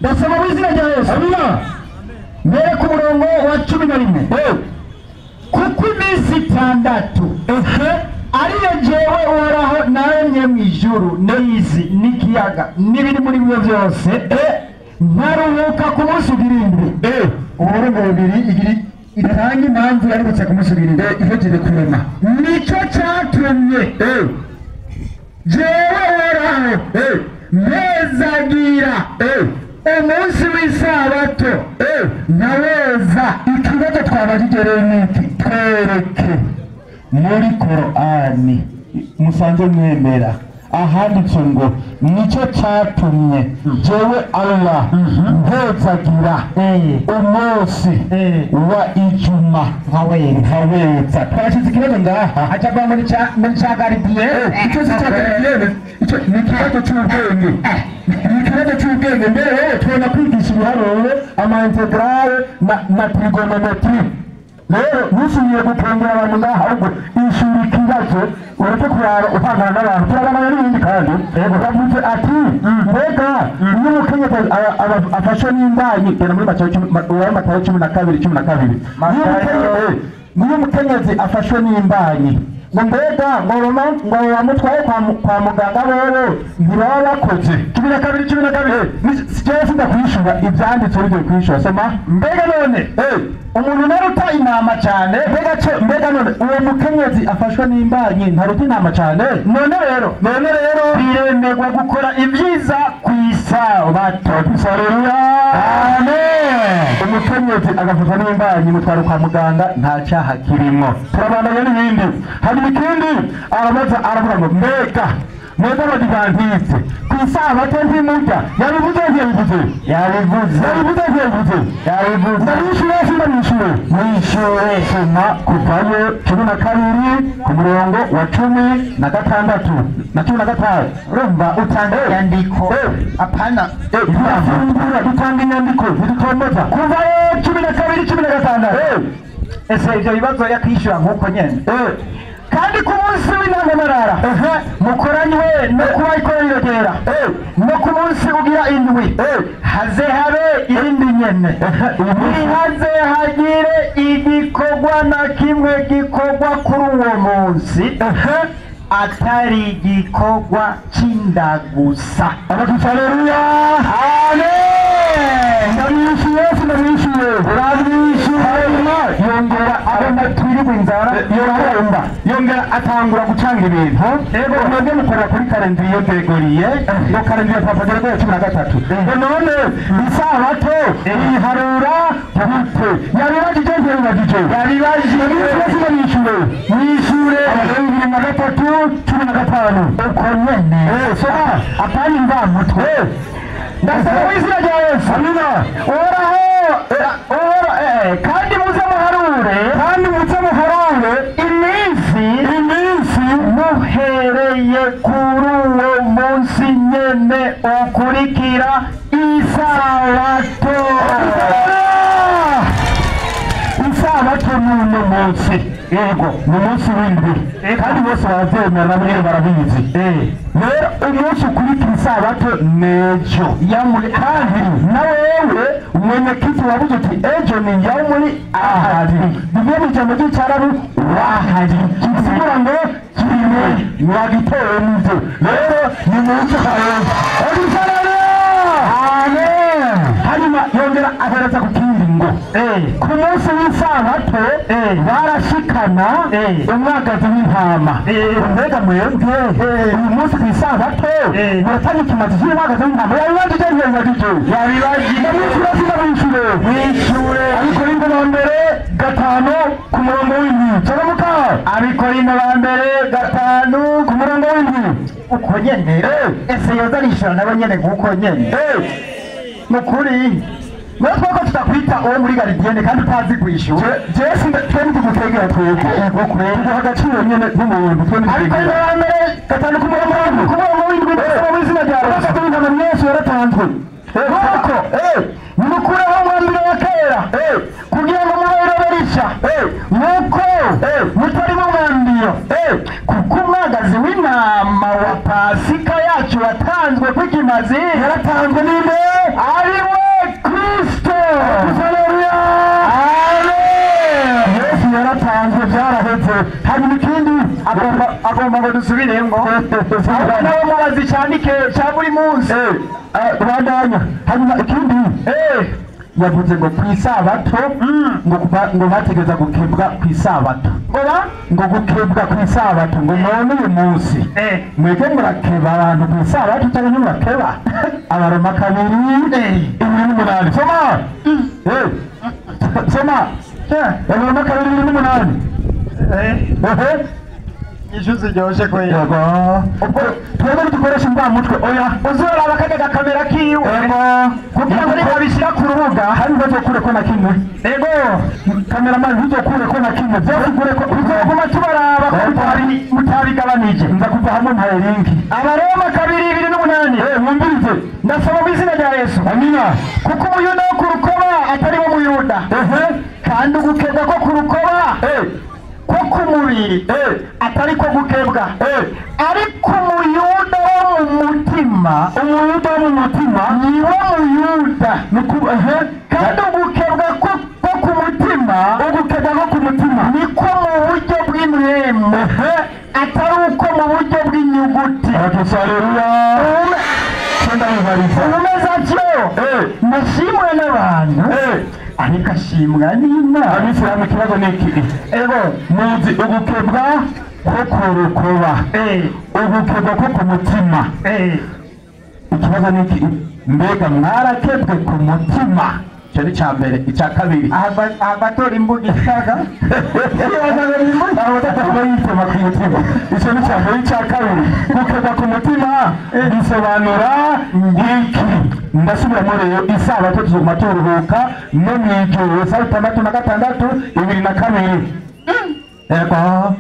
Ndasoma mu izina rya Yesu. Amina. Mbere ku murongo wa 11. Kuko iminsi 6 ariyo jewe Uhoraho naremye mu ijuru n'isi n'ikiyaga n'ibiri muri byo byose, nkaruhuka ku munsi ugira 7. Umurongo 2 itanga impamvu yaruhutse ku munsi ugira 7 ihejeje kurema. Nicyo cyatumye jewe Uhoraho mpezagira umunsi w'isabato nkaweza. Ikibazo twabajije rero ni iki? Twereke muri Korani musanze mwemera Ahanditse ngo nicyo cyatumye jewe Allah mpezagira umunsi wa ijuma nkaweza. Twashyize ikibazo ngaha aca ava muri ca gardien. Icyo si cya gardien, icyo ni ikibazo cy'ubwenge, ni ikibazo cy'ubwenge. Mbere rero tubona kwigisha ibiharuro, ama intégrale na trigonométrie. Rero ntusubiye gukengera abantu ngaha, ahubwo ishura ikibazo, ureke kurara uhangana n'abantu. Turabana n'ibindi kandi bavuze ati mbega iyo umukenyezi afashwe n'imbanyi, genda muri Matayo 12:12. Iyo umukenyezi afashwe n'imbanyi, ngo mbega ngo bamutwaye kwa muganga bobo ntibaba bakoze? 12:12. Jewe sindakwishura, ivyanditse bigiye kwishura. Soma. Mbega none umuntu naruta intama cyane? Mbega none uwo mukenyezi afashwe n'imbanyi ntaruta intama cyane? None rero biremerwa gukora ibyiza ku isabato. Haleluya, amen. Umukenyezi agafatwa n'imbanyi, mutwara kwa muganga, nta cyaha kirimo. Turabandanya n'ibindi. Hanyuma ikindi arabaza, aravuga ngo mbega mwebwe abadivantiste ku isabato ntimurya? Yabivuze, ntiyabivuze? Yabivuze. Yabivuze, ntiyabivuze? Yabivuze. Ndabishyure, sindabishyure? Mwishure. Soma Kuvayo 12 ku murongo wa 16 na 15. Urumva utanga inyandiko, apana. Turafungura, dutanga inyandiko, ntidutomboza. Kuvayo 12:16. Ese ibyo bibazo yakwishyura nk'uko nyene? Kandi ku munsi w'intangamarara mukoranywe no kuba ikoraniro ryera, no ku munsi ugira indwi haze habe irindi nyene, ntihaze hagire igikorwa na kimwe gikorwa kuri uwo munsi atari igikorwa c'indagusa. Haleluya, amen. Ndabishyuye, sinabishyuye? Urabishyuye. Hanyuma yongera Agomba twirirwe inzara. Yongera atangura gucanga ibintu. Mwebwe mukorera kuri calendrier grégorien, ngo calendrier Papa Gregoire 13, ngo none isabato iharura gute? Yabibajije, ntiyabibajije? Yabibajije. Sinabishyuye? Mwishure. 23:15. Uko nyene. Soma. Apana imvamutwe. Ndasaba mu izina rya Yesu. Amina. Uhoraho, kandi muze muharure, kandi muze muharure iminsi, iminsi muhereye kuri uwo munsi nyene ukurikira isabato. Isabato ni uno munsi. Yego, ni umunsi w'indwi, kandi bose baravyemera, nabo nyene barabizi. Rero umunsi ukurikira isabato nejo. Kandi na wewe mwenyekiti wabuze uti ejo ni yaumuri ahadi, bivuye mu ijambo ry'icarabu wahadi, kisigura ngo kimwe wagitewe n'ivyo. Rero ni munsi karenze. Amen. Hanyuma yongera ahereza ku kindi ngo ku munsi w'isabato barashikana umwagazi w'intama. Mbega mwebwe uyu munsi ku isabato muratanga ikimazi cy'umwagazi w'intama? Yabibajije, ntiyabibajije? Yabibajije. Ndabishyura, sinabishyure? Mwishure. Abikorinto ba mbere 5 ku murongo w'indwi. Soromuka. Abikorinto ba mbere 5 ku murongo w'indwi. Uko nyene. Ese yoza arishura nabo nyene nk'uko nyene? Mukuri natwe ko tutakwita uwo muri gardienne kandi utazi kwishyura. Jewe twe ntitugukengera, twebwe tuguha agaciro nyene nk'umuntu. Twe Ariko ntitugukengera. ba mbere 5 ku murongo w'indwi. Ku murongo w'indwi, ndasoma mu izina rya Yesu. Umwagazi w'intama Yesu yaratanzwe. Nuko nimukureho umwambaro wa kera kugira ngo mube irobe rishya, nuko mutarimo umwambiro, kuko umwagazi w'intama wa Pasika yacu watanzwe kw'ikimazi. Yaratanzwe ninde? Ari we Kristo. Haleluya, Amen. Yesu yaratanzwe, byaraheze. Hanyuma ikindi Agomba ngo dusubiremo, ahubwo nawe mubazi cyandike cya buri munsi. Bandanya. Hanyuma ikindi yavuze ngo ku isabato ngo bategeza gukebwa ku isabato. Ngo ba Ngo gukebwa ku isabato, ngo none uyu munsi mwebwe murakeba abantu ku isabato cyangwa ntimurakeba? Abaroma 2:8. Soma. Soma Abaroma 2:8. Ehe. Inyishu ziryoshe kweli. Yego. Ubwo twebwe dukoresha imvamutwe oya. Uzoraba kajya gakamera kiwe. Yego. Kugira ngo nibabishyira ku rubuga hari ntuzokure ko na kimwe. Yego. Cameraman ntuzokure ko na kimwe. Byose ukure ko tuzoguma tubaraba ko mutabigabanije. Nza kuva hamwe nta ringi. Abaroma 2:28. Mwumvirize. Ndasoma mu izina rya Yesu. Amina. Kuko umuyuda wo ku rukoba atari wo muyuda. Kandi ugukebwa ko ku rukoba ko ku mubiri atari ko gukebwa, ariko umuyuda wo mu mutima, umuyuda wo mu mutima ni wo muyuda. Kandi ugukebwa ko ku mutima, ugukebwa ko ku mutima niko mu buryo bw'imwemu, atari uko mu buryo bw'inyuguti. Umeze atyo ndashimwa n'abantu, ariko ashimwa n'Imana. Abisilamu ikibazo ni iki? Ego. Muzi ugukebwa ko ku rukoba, ugukebwa ko ku mutima. Ikibazo ni iki? Mbega mwarakebwe ku mutima? Icyo ni icya mbere. Icya kabiri, abatora imbuga isaga yitema ku mutima. Icyo ni icya mbere. Icya kabiri, gukebwa ku mutima bisobanura iki? Ndasubiramo rero, isabato tuzoguma turuhuka no mu ijuru. Yesaya 66 2 na 2. Yego.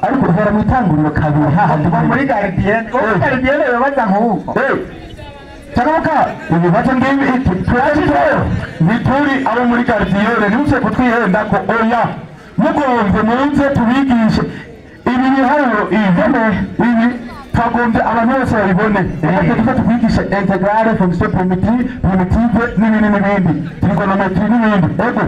Ariko uhera mu itanguriro kabiri hahandi muri gardienne. Muri gardienne babaza nk'uko. Cyangwa ibibazo ngibi turashyizeho ntituri abo muri gardienne, ntimuze kutwihenda ko oya. Mugombe muze tubigishe ibi biharuro, ibi twagombye abantu bose babibone. Reka tuze tukwigishe intégrale, fonction primitive n'ibindi n'ibindi, trigonometry n'ibindi. Ego,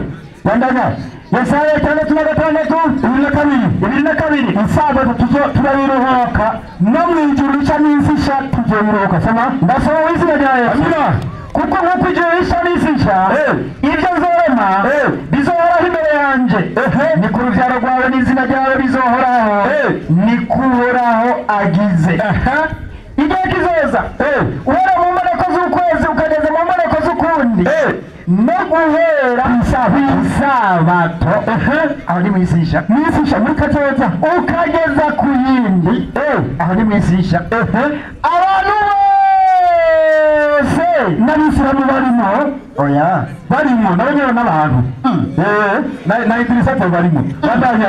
bandanya. Yesaya 66 2 na 2. 2 na 2. Isabato tuzo turabiruhuka no mu ijuru rica n'isi nshya tuzobiruhuka. Soma. Ndasoma mu izina rya Yesu. Amina. Kuko nk'uko ijuru rishya n'isi nshya ibyo nzorema bizohoraho imbere yanjye, ni ku rubyaro rwawe n'izina ryawe bizohoraho, ni ko Uhoraho agize. Igihe kizoza uhera mu mboneko z'ukwezi ukageza mu mboneko z'ukundi, no guhera isabato, aho ni mu isi nshya, mu isi nshya muri kazoza, ukageza ku yindi, aho ni mu isi nshya, abantu bose n'abisilamu barimo. Oya. Barimo n'abanyera n'abantu na Idrisa barimo. Bandanya.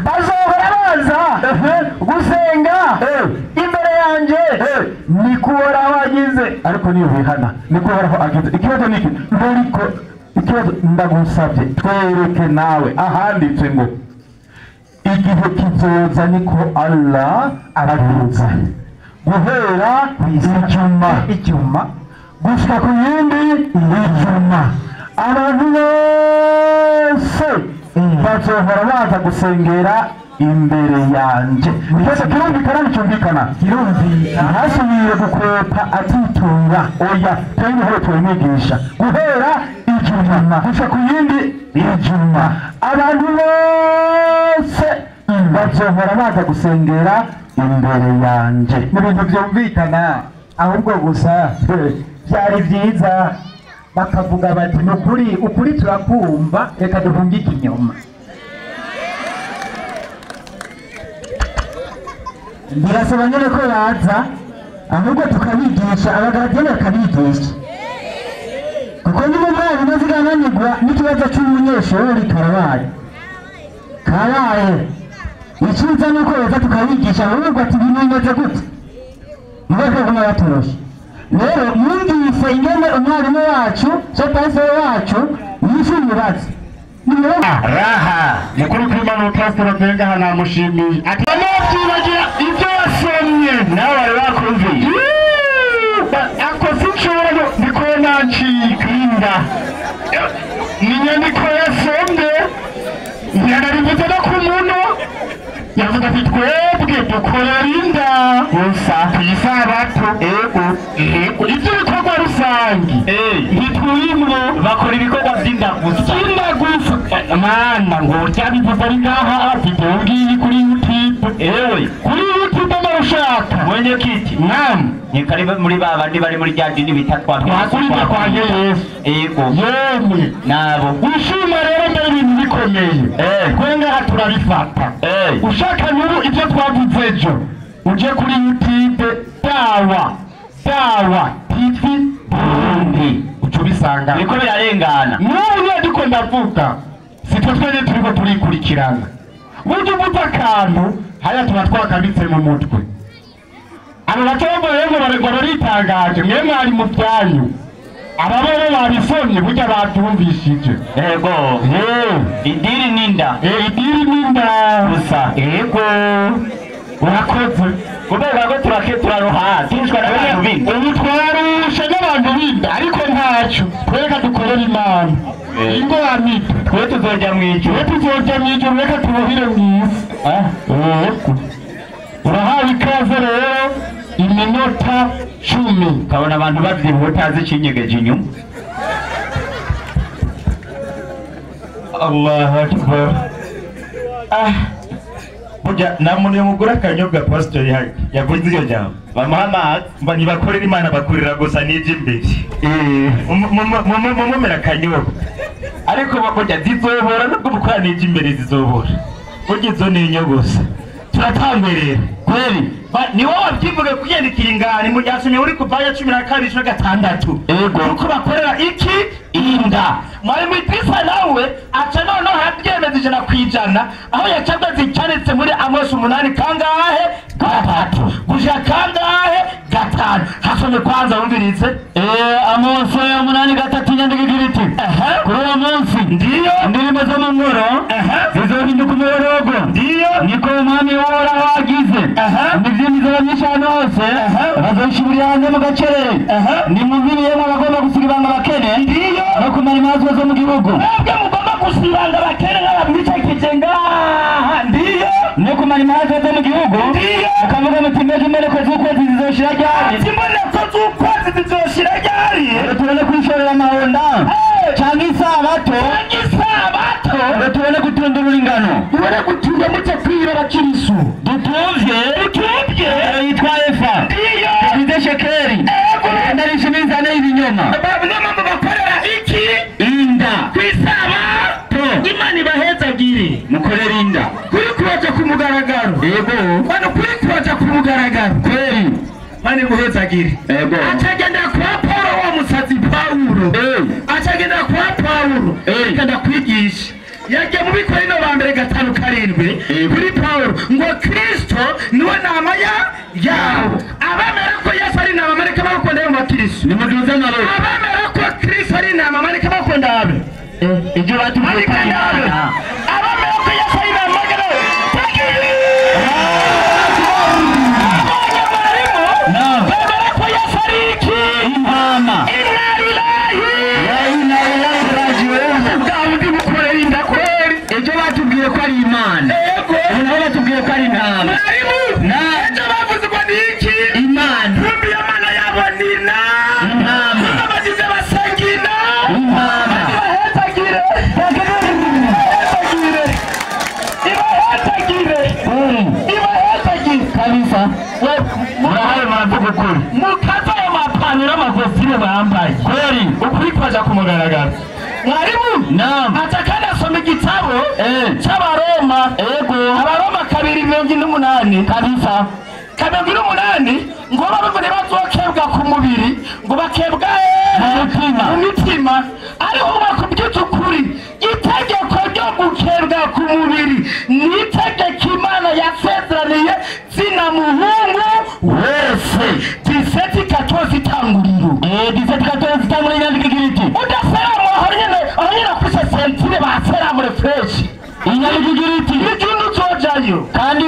Bazohora baza gusenga imbere yanjye, ni ko Uhoraho agize. Ariko niyo bihana, niko Uhoraho agize. Ikibazo ni iki? Ariko ikibazo ndagusabye, twereke nawe ahanditse ngo igihe kizoza niko Allah arabivuze, guhera ijuma icyuma gushika ku yindi ijuma, abantu bose bazohora baza gusengera imbere yanje. Byose kirumvikana, nticyumvikana? Kirumvikana. Ntasubire gukwepa atitura oya. Twebwe tubigisha guhera ijuma gushika ku yindi ijuma, abantu bose bazohora baza gusengera imbere yanje. Ni ibintu byumvikana, ahubwo gusa byari byiza bakavuga bati ni ukuri, ukuri turakumva, reka duhunge ikinyoma. Birasaba nyine ko baza ahubwo tukabigisha, abagaradiyani bakabigisha, kuko niba umwarimu azigananirwa n'ikibazo cy'umunyeshuri karabaye karabaye. Icyiza ni uko baza tukabigisha ahubwo ati ibintu bimeze gute, niba kaguma batoroshe. Rero mwumvise ingene umwarimu wacu pasiteri wacu yishyura ibibazo. Raha mukuru kw'Imana pasiteri Bengaha namushimiye, ati nabyibagira ibyo wasomye nawe bari bakumviye ako sinshobora ndiko nancika inda ni inyandiko yasomye ntiyanabivuze no ku muno. Yavuze ati twebwe dukorera inda gusa ku isabato. Ego ego, ibyo bikorwa rusange ntitwimwo, bakora ibikorwa by'inda gusa. Inda gusa mana ngo ryabivuze ari ngaha video ngiyi kuri YouTube. Ewe. Kuri YouTube amushaka mwenyekiti. Naam. Ni karibu muri ba bandi bari muri rya dini bita twakurinde kwa Yesu. Ego. Yemwe nabo wishima rero mbere ibintu. bikomeye twe ngaha turabifata. Ushaka n'ubu ibyo twavuze ejo uje kuri YouTube Dawa Dawa TV Burundi uca ubisanga niko birarengana. N'ubu niyo ndiko ndavuga si twe twenyine turiko turikurikirana. Burya uvuze akantu hariya tuba twakabitse mu mutwe. Abo batomboye ngo baritangaje mwe mwari mu byanyu, aba bo babisomye burya babyumvishije. Yego idiri n'inda, idiri n'inda gusa. Yego urakoze kubera ko turake turaroha turushwa n'abantu b'inda. Ubu twarushe n'abantu b'inda ariko ntacyo twereka dukorera Imana. Ingo amita twe tuzojya mu ijuru, twe tuzojya mu ijuru, reka tubohire mu isi. Urahawe ikaze rero iminota 10. Ukabona abantu babyibuha utazi ikinyegeje inyuma. Allahu Akbar. Burya nta muntu yamugura akanyobwa pasitori yavuze iryo jambo bamuha amazi mba ntibakorera Imana bakorera gusa n'iby'imbere. Mumumera akanyobwa ariko burya zizobora nubwo mukora n'iby'imbere zizobora burya izo ni inyo gusa. Turatangwerera kweli ni wowe wabyivuge kwiyandikira ingani mu ryasomye uri kuva ya 12 6. Yego kuko bakorera iki inda. Mwarimu Idrisa nawe aca noneho yabyemeza 100% aho yacabwa zicyanditse muri Amosi 8 kangahe 3 gushika kangahe 5. Hasome kwanza wumvirize. Amosi 8:3 inyandiko igira iti kuri uwo munsi ndiyo indirimbo zo mu ngoro zizohinduka umuborogo, ndiyo niko umwami Uhoraho agize. Imivyimbi izoba myinshi ahantu hose, bazoyishibirira hanze mu gacerere. Nimumviriyemwo abagomba gusibanga abakene ndiyo no kumara imazwa zo mu gihugu. Mwebwe mugomba gusibanga abakene nk'abamwicakije ngaha ndiyo no kumara imazwa zo mu gihugu ndiyo mukavuga muti mbega imboneko z'ukwezi zizoshira ryari? Imboneko z'ukwezi zizoshira ryari? Ngo tubone kwishorera amahonda canke isabato, ngo tubone gutundurura ingano, tubone gutunda muce kwira abakirisu dutumvye yitwa Efa ndiyo tugize shekeli ndarisha iminzane y'ibinyoma. Niyo mpamvu bakorera iki inda kw'isabato. Imana ibahezagire mukorera inda kuri kubaja ku mugaragaro. Yego bano kuri kubaja ku mugaragaro kweli Imana iguhezagire. Yego acagendera kwa Paulo wa musazi Paulo, acagendera kwa Paulo akenda kwigisha. Yagiye mu Bikorino ba mbere 5:7 kuri Paulo ngo Kristo niwe nama yabo. Abemera ko Yesu ari inama mareka bakunda mu bakristo nimuduze amaboko. Abemera ko Kristo ari inama mareka bakunda abe ibyo batubwiye ko ari inama. Abemera ko Yesu ari inama mareka bemera ko Yesu ari iki intama. Inna lillahi wa inna ilaihi raji'un. Bwa mukorera inda kweli. Ibyo batubwiye ko ari Imana. Yego nabo batubwiye ko ari intama. Mwarimu ejo bavuze ngo ni iki Imana. Kumbi Imana yabo ni intama. Abagize basenga intama. Ibahezagire ibahezagire ibahezagire ibahezagire kabisa. Murahawe muravuga ukuri mukaza ayo mapantaro n'amakositime bambaye kweli ukuri kwaja ku mugaragaro. Mwarimu naam aca kandi asoma igitabo c'Abaroma. Yego Abaroma 2:48 kabisa. 2:48 ngo bavuga ntibazokebwa ku mubiri ngo bakebwa mu mitima. Ariho bakubwiza ukuri itegeko ryo gukebwa ku mubiri ni itegeko Imana yasezeraniye zina muhungu wese. 17:14 itanguriro. 17:14 itanguriro inyandiko igira iti udaseramu aho nyene kuri sentire baseramure fresh. Inyandiko igira iti ikintu uzojayo kandi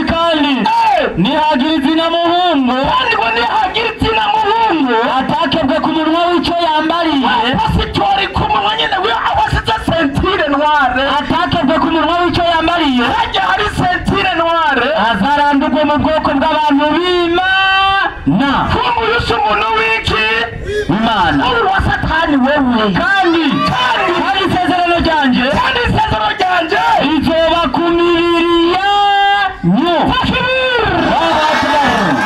nihagira izina muhungu, kandi ngo nihagira izina muhungu atakebwe ku munwa w'ico yambariye, pasitori ku munwa nyene aho asize sentire noire, atakebwe ku munwa w'ico yambariye, hajya hari sentire noire, azarandurwe mu bwoko bw'abantu b'Imana. Kumuyusa umuntu w'iki Imana uri wa Satani wewe. Kandi isezerano ryanje, kandi isezerano ryanje rizoba ku mibiri yanyu.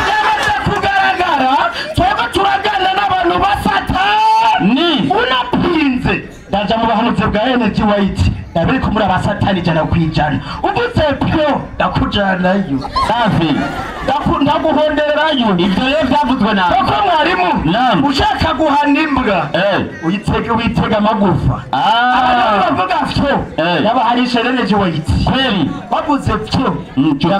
Yamaze kugaragara twebwe turagana n'abantu ba Satani. Unapinze ndaja mu bahanuzi bwa Ellen G. White. Ndabiri kumura abasatani 100%. Uvuze pyo ndakujanayo. Safi. Ndaguhondererayo. Ivyo rero byavuzwe na koko mwarimu. Ushaka guhana imbwa uyitege witega amagufa. Abantu bavuga fyo yaba hari sherereje wayiti. Kweli. Bavuze fyo. Cyo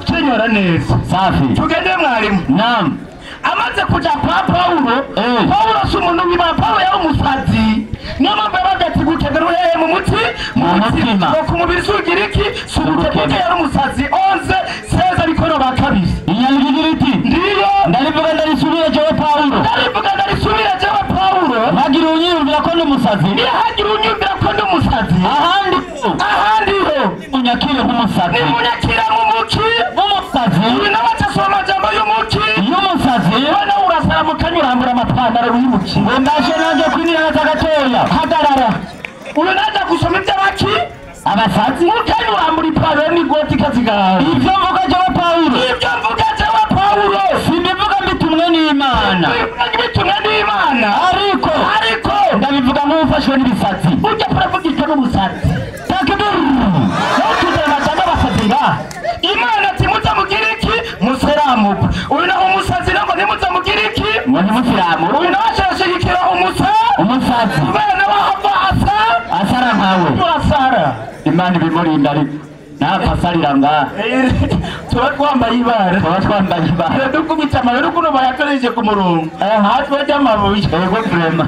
cyo neza. Safi. Tugende mwarimu. Naam. Amaze kuja kwa Paulo. Paulo si umuntu wiba. Paulo yari umusazi. Niyo mpamvu yabaga ati gutegera uhehe mu muti mu mutima. Ku mubiri sugira iki? Sugutegeka yari umusazi. 11 16 ariko ba kabiri. Inyandiko igira iti ndiyo ndarivuga ndarisubira jewe Paulo. Ndarivuga ndarisubira jewe Paulo. Ntihagire unyiyumvira ko ndi umusazi. Ntihagire unyiyumvira ko ndi umusazi. Ahandi ho munyakire nk'umusazi. Nimunyakira nk'umuki nk'umusazi. Uyu nawe acasoma amajambo y'umuki y'umusazi. Wowe nawe urasaramuka urambura amapantaro y'umuki. Ngo ndaje nanjye kwiniraza gatoya. Hagarara. Uyu naje gusoma iby'abaki abasazi. Mukanya urambura ipantaro n'igoti kazigawe. Ibyo mvuga jewe Paulo. Ibyo mvuga jewe Paulo. Simbivuga mbitumwe n'Imana. Mbitumwe n'Imana. Ariko ndabivuga nk'ufashwe n'ibisazi. Ujya kuravugishwa n'umusazi. Takbir. Ntutuze amajambo abasazi ngaha. Imana ati muze mugire iki? Museramuke. Uyu naho umusazi ntabwo ntimuze mugire iki? Ngo ntimusiramure. Uyu nawe ashashigikira umusazi. Kubera nawe ahava asa asara nkawe. Urasara. Imana ibimurinda ariko napfa asarira ngaha. Tuba twambaye ibara. Tuba twambaye ibara. Dukubita amabuye n'ukuntu bayakoresheje ku murongo. Hasi bajya amabuye. Yego vrema.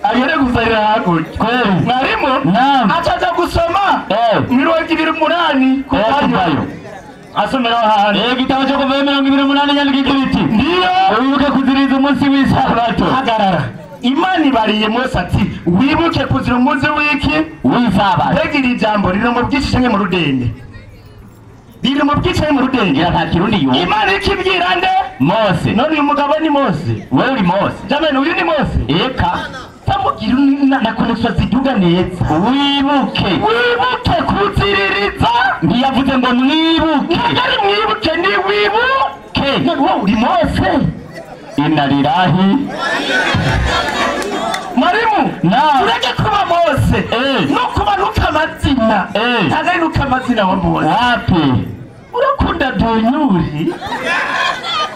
Agere gusarira hakurya. Kweli. Mwarimu Naam. acaja gusoma 28 kuvayo. Asomera ahantu. Igitabo cyo kuvayo 28 inyandiko igira iti ndiyo wibuke kuziriza umunsi w'isabato. Hagarara. Imana ibariye Mose ati wibuke kuzira umunsi w'iki w'isabato. Mbega iri jambo riri mu bwinshi canke mu rudende? Riri mu bwinshi canke mu rudende? Ngira nta kirundi yumva. Imana ikibwira nde? Mose. None uyu mugabo ni Mose. Wewe uri Mose. Jamani uyu ni Mose. Eka. Tamugira na connection ziduga neza. Wibuke. Wibuke kuziririza. Ntiyavuze ngo mwibuke. Ntabwo mwibuke ni wibuke. Wowe uri Mose. Inna lillahi. Mwarimu, tureke kuba Mose. No kuba nuka amazina. Ntabwo ari nuka amazina wa Mose. Wapi? Urakunda dunyuri.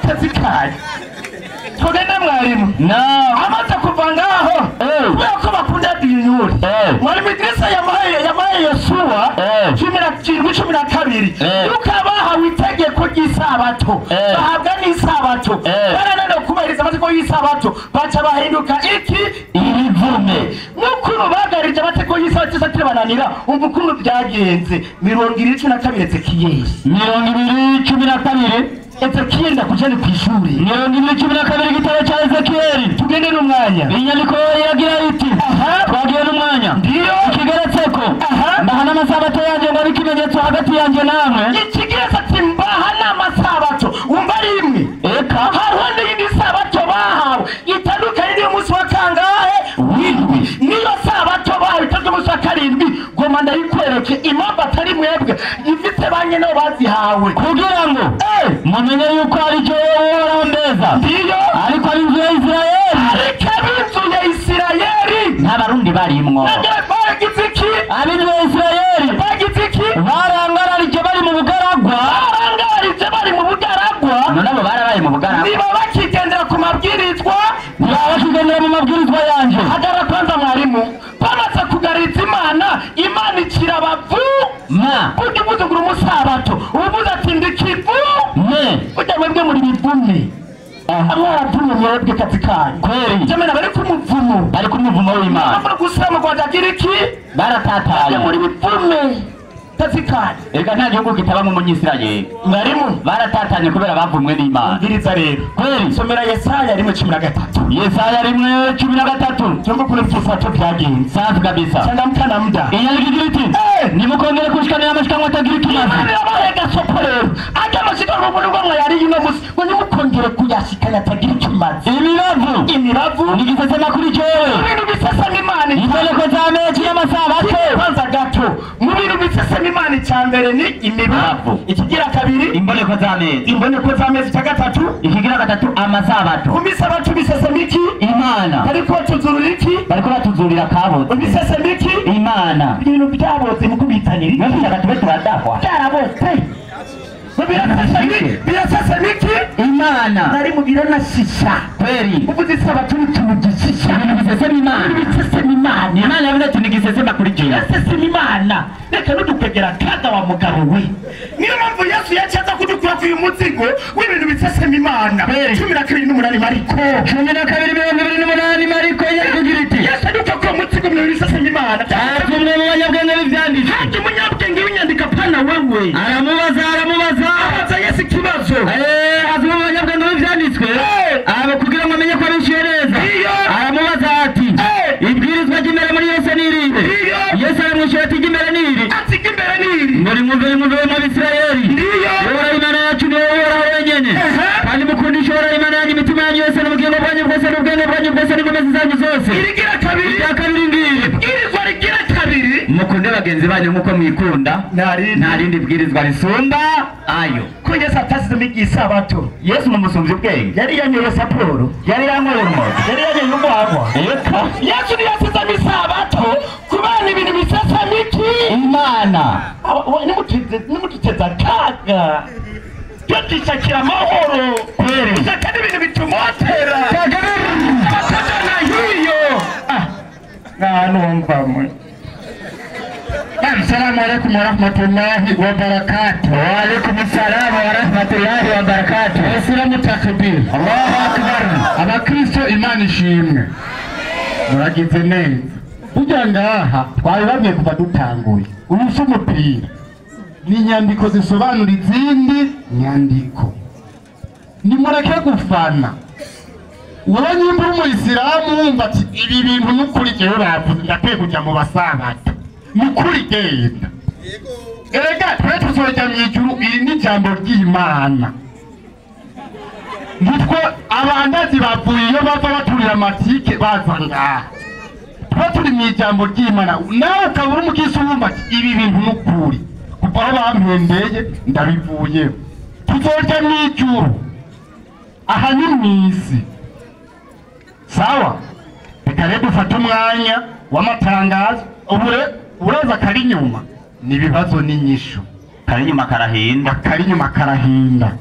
Kazi kayo. Tugende mwarimu. Amaze kuva ngaho. Kubera ko bakunda dunyuri. Mwarimu Idrisa yamuhaye Yosuwa 17:12. Yuko abahawe itegeko ry'isabato. Bahabwa n'isabato. Barananiwe kubahiriza amategeko y'isabato. Baca bahinduka iki? Ibivume. N'ukuntu bagarije amategeko y'isabato atirabananira. Umva ukuntu byagenze. 20:12 Ezekiyeli. 20:12. Ezekiyeli ndakujane ku ishuri. 20:12 igitabo cya Ezekiyeli. Tugende n'umwanya. Inyandiko iragira iti twagiye n'umwanya. Ndiyo. Ikigeretseko mbaha n'amasabato yanjye ngo abe ikimenyetso hagati yanjye namwe. Ikigeretse ati mbaha n'amasabato. Umva ari imwe. Eka. Hariho n'iyindi sabato bahawe itandukanye n'iyo munsi wa kangahe? W'indwi. Niyo sabato bahawe itandukanye n'umunsi wa karindwi. Goma ndayikwereke impamvu atari mwebwe ifite ba nyene bazihawe. Kugira ngo mumenye yuko ari jewe Uhoraho mbeza. Ndiyo. Ariko ab'inzu ya Isirayeli. Ariko ab'inzu ya Isirayeli. N'abarundi barimwo. Bagize iki? Ab'inzu ya Isirayeli. Bagize iki? Barangararije bari mu bugaragwa. Barangararije bari mu bugaragwa. None abo barabaye mu bugaragwa. Niba bakigendera ku mabwirizwa. Niba bakigendera mu mabwirizwa yanje. Hagara kwanza mwarimu. Bamaze kugariza Imana, Imana ikira abavu. Ma. Burya uvuze ngo uri umusabato. Uvuze ati ndi kivu. Ne. Burya mwebwe muri bivume. Mwaravumye mwebwe kazi kanyu. Kweli. Jamani bari ku muvumo. Bari ku muvumo w'Imana. Bari gusama kwa agira iki? Baratataye. Muri bivume. Kazi kanyu. Erega nta gihugu kitabamo umunyisirayeli. Mwarimu baratatanye kubera bavumwe n'Imana. Ubwiriza rero. Kweli. Somera Yesaya 1:13. Yesaya 1:13. Cyangwa kuri mfusato byagenze. Safi kabisa. Changamka na muda. Inyandiko igira iti nimukongere kushikanira amashikanwa atagira ikimazi. Imana yabahaye gasopo rero. Ajya amashikanwa ubu nubwo mwayari ino musi ngo nimukongere kuyashikanya atagira ikimazi. Imibavu. Imibavu. Ni igisesema kuri jewe. Ibintu bisesema Imana. Imboneko z'amezi y'amasabato. Kwanza gato. Isabato mu bintu bisesema Imana icya mbere ni imibavu, ikigira kabiri imboneko z'amezi, imboneko z'amezi, icya gatatu ikigira gatatu amasabato. Mu misabato bisesema iki? Imana. Bariko batuzurira iki? Bariko batuzurira kaboze. Bisesema iki? Imana. Ibintu byaboze mu kubizanira iki? Mwese tube turadahwa. Byaraboze. Birasesema iki? Imana. Nari mu biranashisha. Kweli. Uvuze isabato ni ikintu gishisha. Ibintu bisesema Imana. Bisesema Imana. Imana yavuze ati nigisesema kuri jewe. Birasesema Imana. Reka nudukwegera kaga wa mugabo we. Niyo mpamvu Yesu yacaza kudukura ku uyu muzigo w'ibintu bisesema Imana. 12:8 Mariko. 12:28 Mariko yakugira iti. Yesu aduka ku muzigo mu bisesema Imana. Umwe mu banyabwenge b'ivyanditswe. Haje umunyabwenge w'inyandiko apana wewe. Aramubaza abaza Yesu ikibazo. Azumwe mu banyabwenge b'ivyanditswe. Abo kugira ngo amenye ko abishuye neza. Aramubaza ati ibwirizwa ry'imbere muri Yesu ni irihe? Yesu aramwishyura ati iry'imbere ni iri. Ati iry'imbere ni iri. Muri mwumve mu Bisirayeli. Uhoraho Imana yacu ni wowe Uhoraho wenyene. Kandi mukundishe Uhoraho Imana yanyu imitima yanyu yose n'ubugingo bwanyu bwose n'ubwenge bwanyu bwose n'inkomezi zanyu zose. Irigira kabiri. Irya kabiri ngiri. Ibwirizwa rigira kabiri. Mukunde bagenzi banyu nk'uko mwikunda. Nta rindi bwirizwa risumba ayo. Ko Yesu atasizemo igisabato. Yesu mumusumvye ubwenge. Yari yanyoye saporo. Yari yanyoye urumogi. Yari yanyoye urwagwa. Eka. Yesu ntiyasizemo isabato kubana ibintu bisesema iki? Imana. Nimututeza akaga. Tutishakira amahoro. Kweli. Dushaka n'ibintu bitumotera. Abatajana hiyo. Nta mwe. Assalamu alaikum warahmatullahi wabarakatuh. Wa alaikum assalam warahmatullahi wabarakatuh. Waislamu takbir. Allahu akbar. Abakristo Imana ishimwe. Muragize neza. Burya ngaha twabibabwiye kuva dutanguye. Uyu si umupira. Ni inyandiko zisobanura izindi nyandiko. Nimureke gufana. Wowe nyimba uri umuyisilamu wumva ati ibi bintu n'ukuri jewe bavuze ndakwiye kujya mu basabato. Mukuri genda. Erega twe tuzojya mu ijuru, iri ni ijambo ry'Imana. Nitwo abandazi bavuye iyo bava baturira amatike baza ngaha. Twe turi mu ijambo ry'Imana. Nawe ukaba uri umukristo wumva ati ibi bintu n'ukuri. Kuva aho bampendeye ndabivuyeho. Tuzojya mu ijuru. Aha ni mu isi. Sawa? Reka rero dufate umwanya w'amatangazo. Ubure uraza kari nyuma ni ibibazo n'inyishu. Kari nyuma karahinda. Kari nyuma karahinda.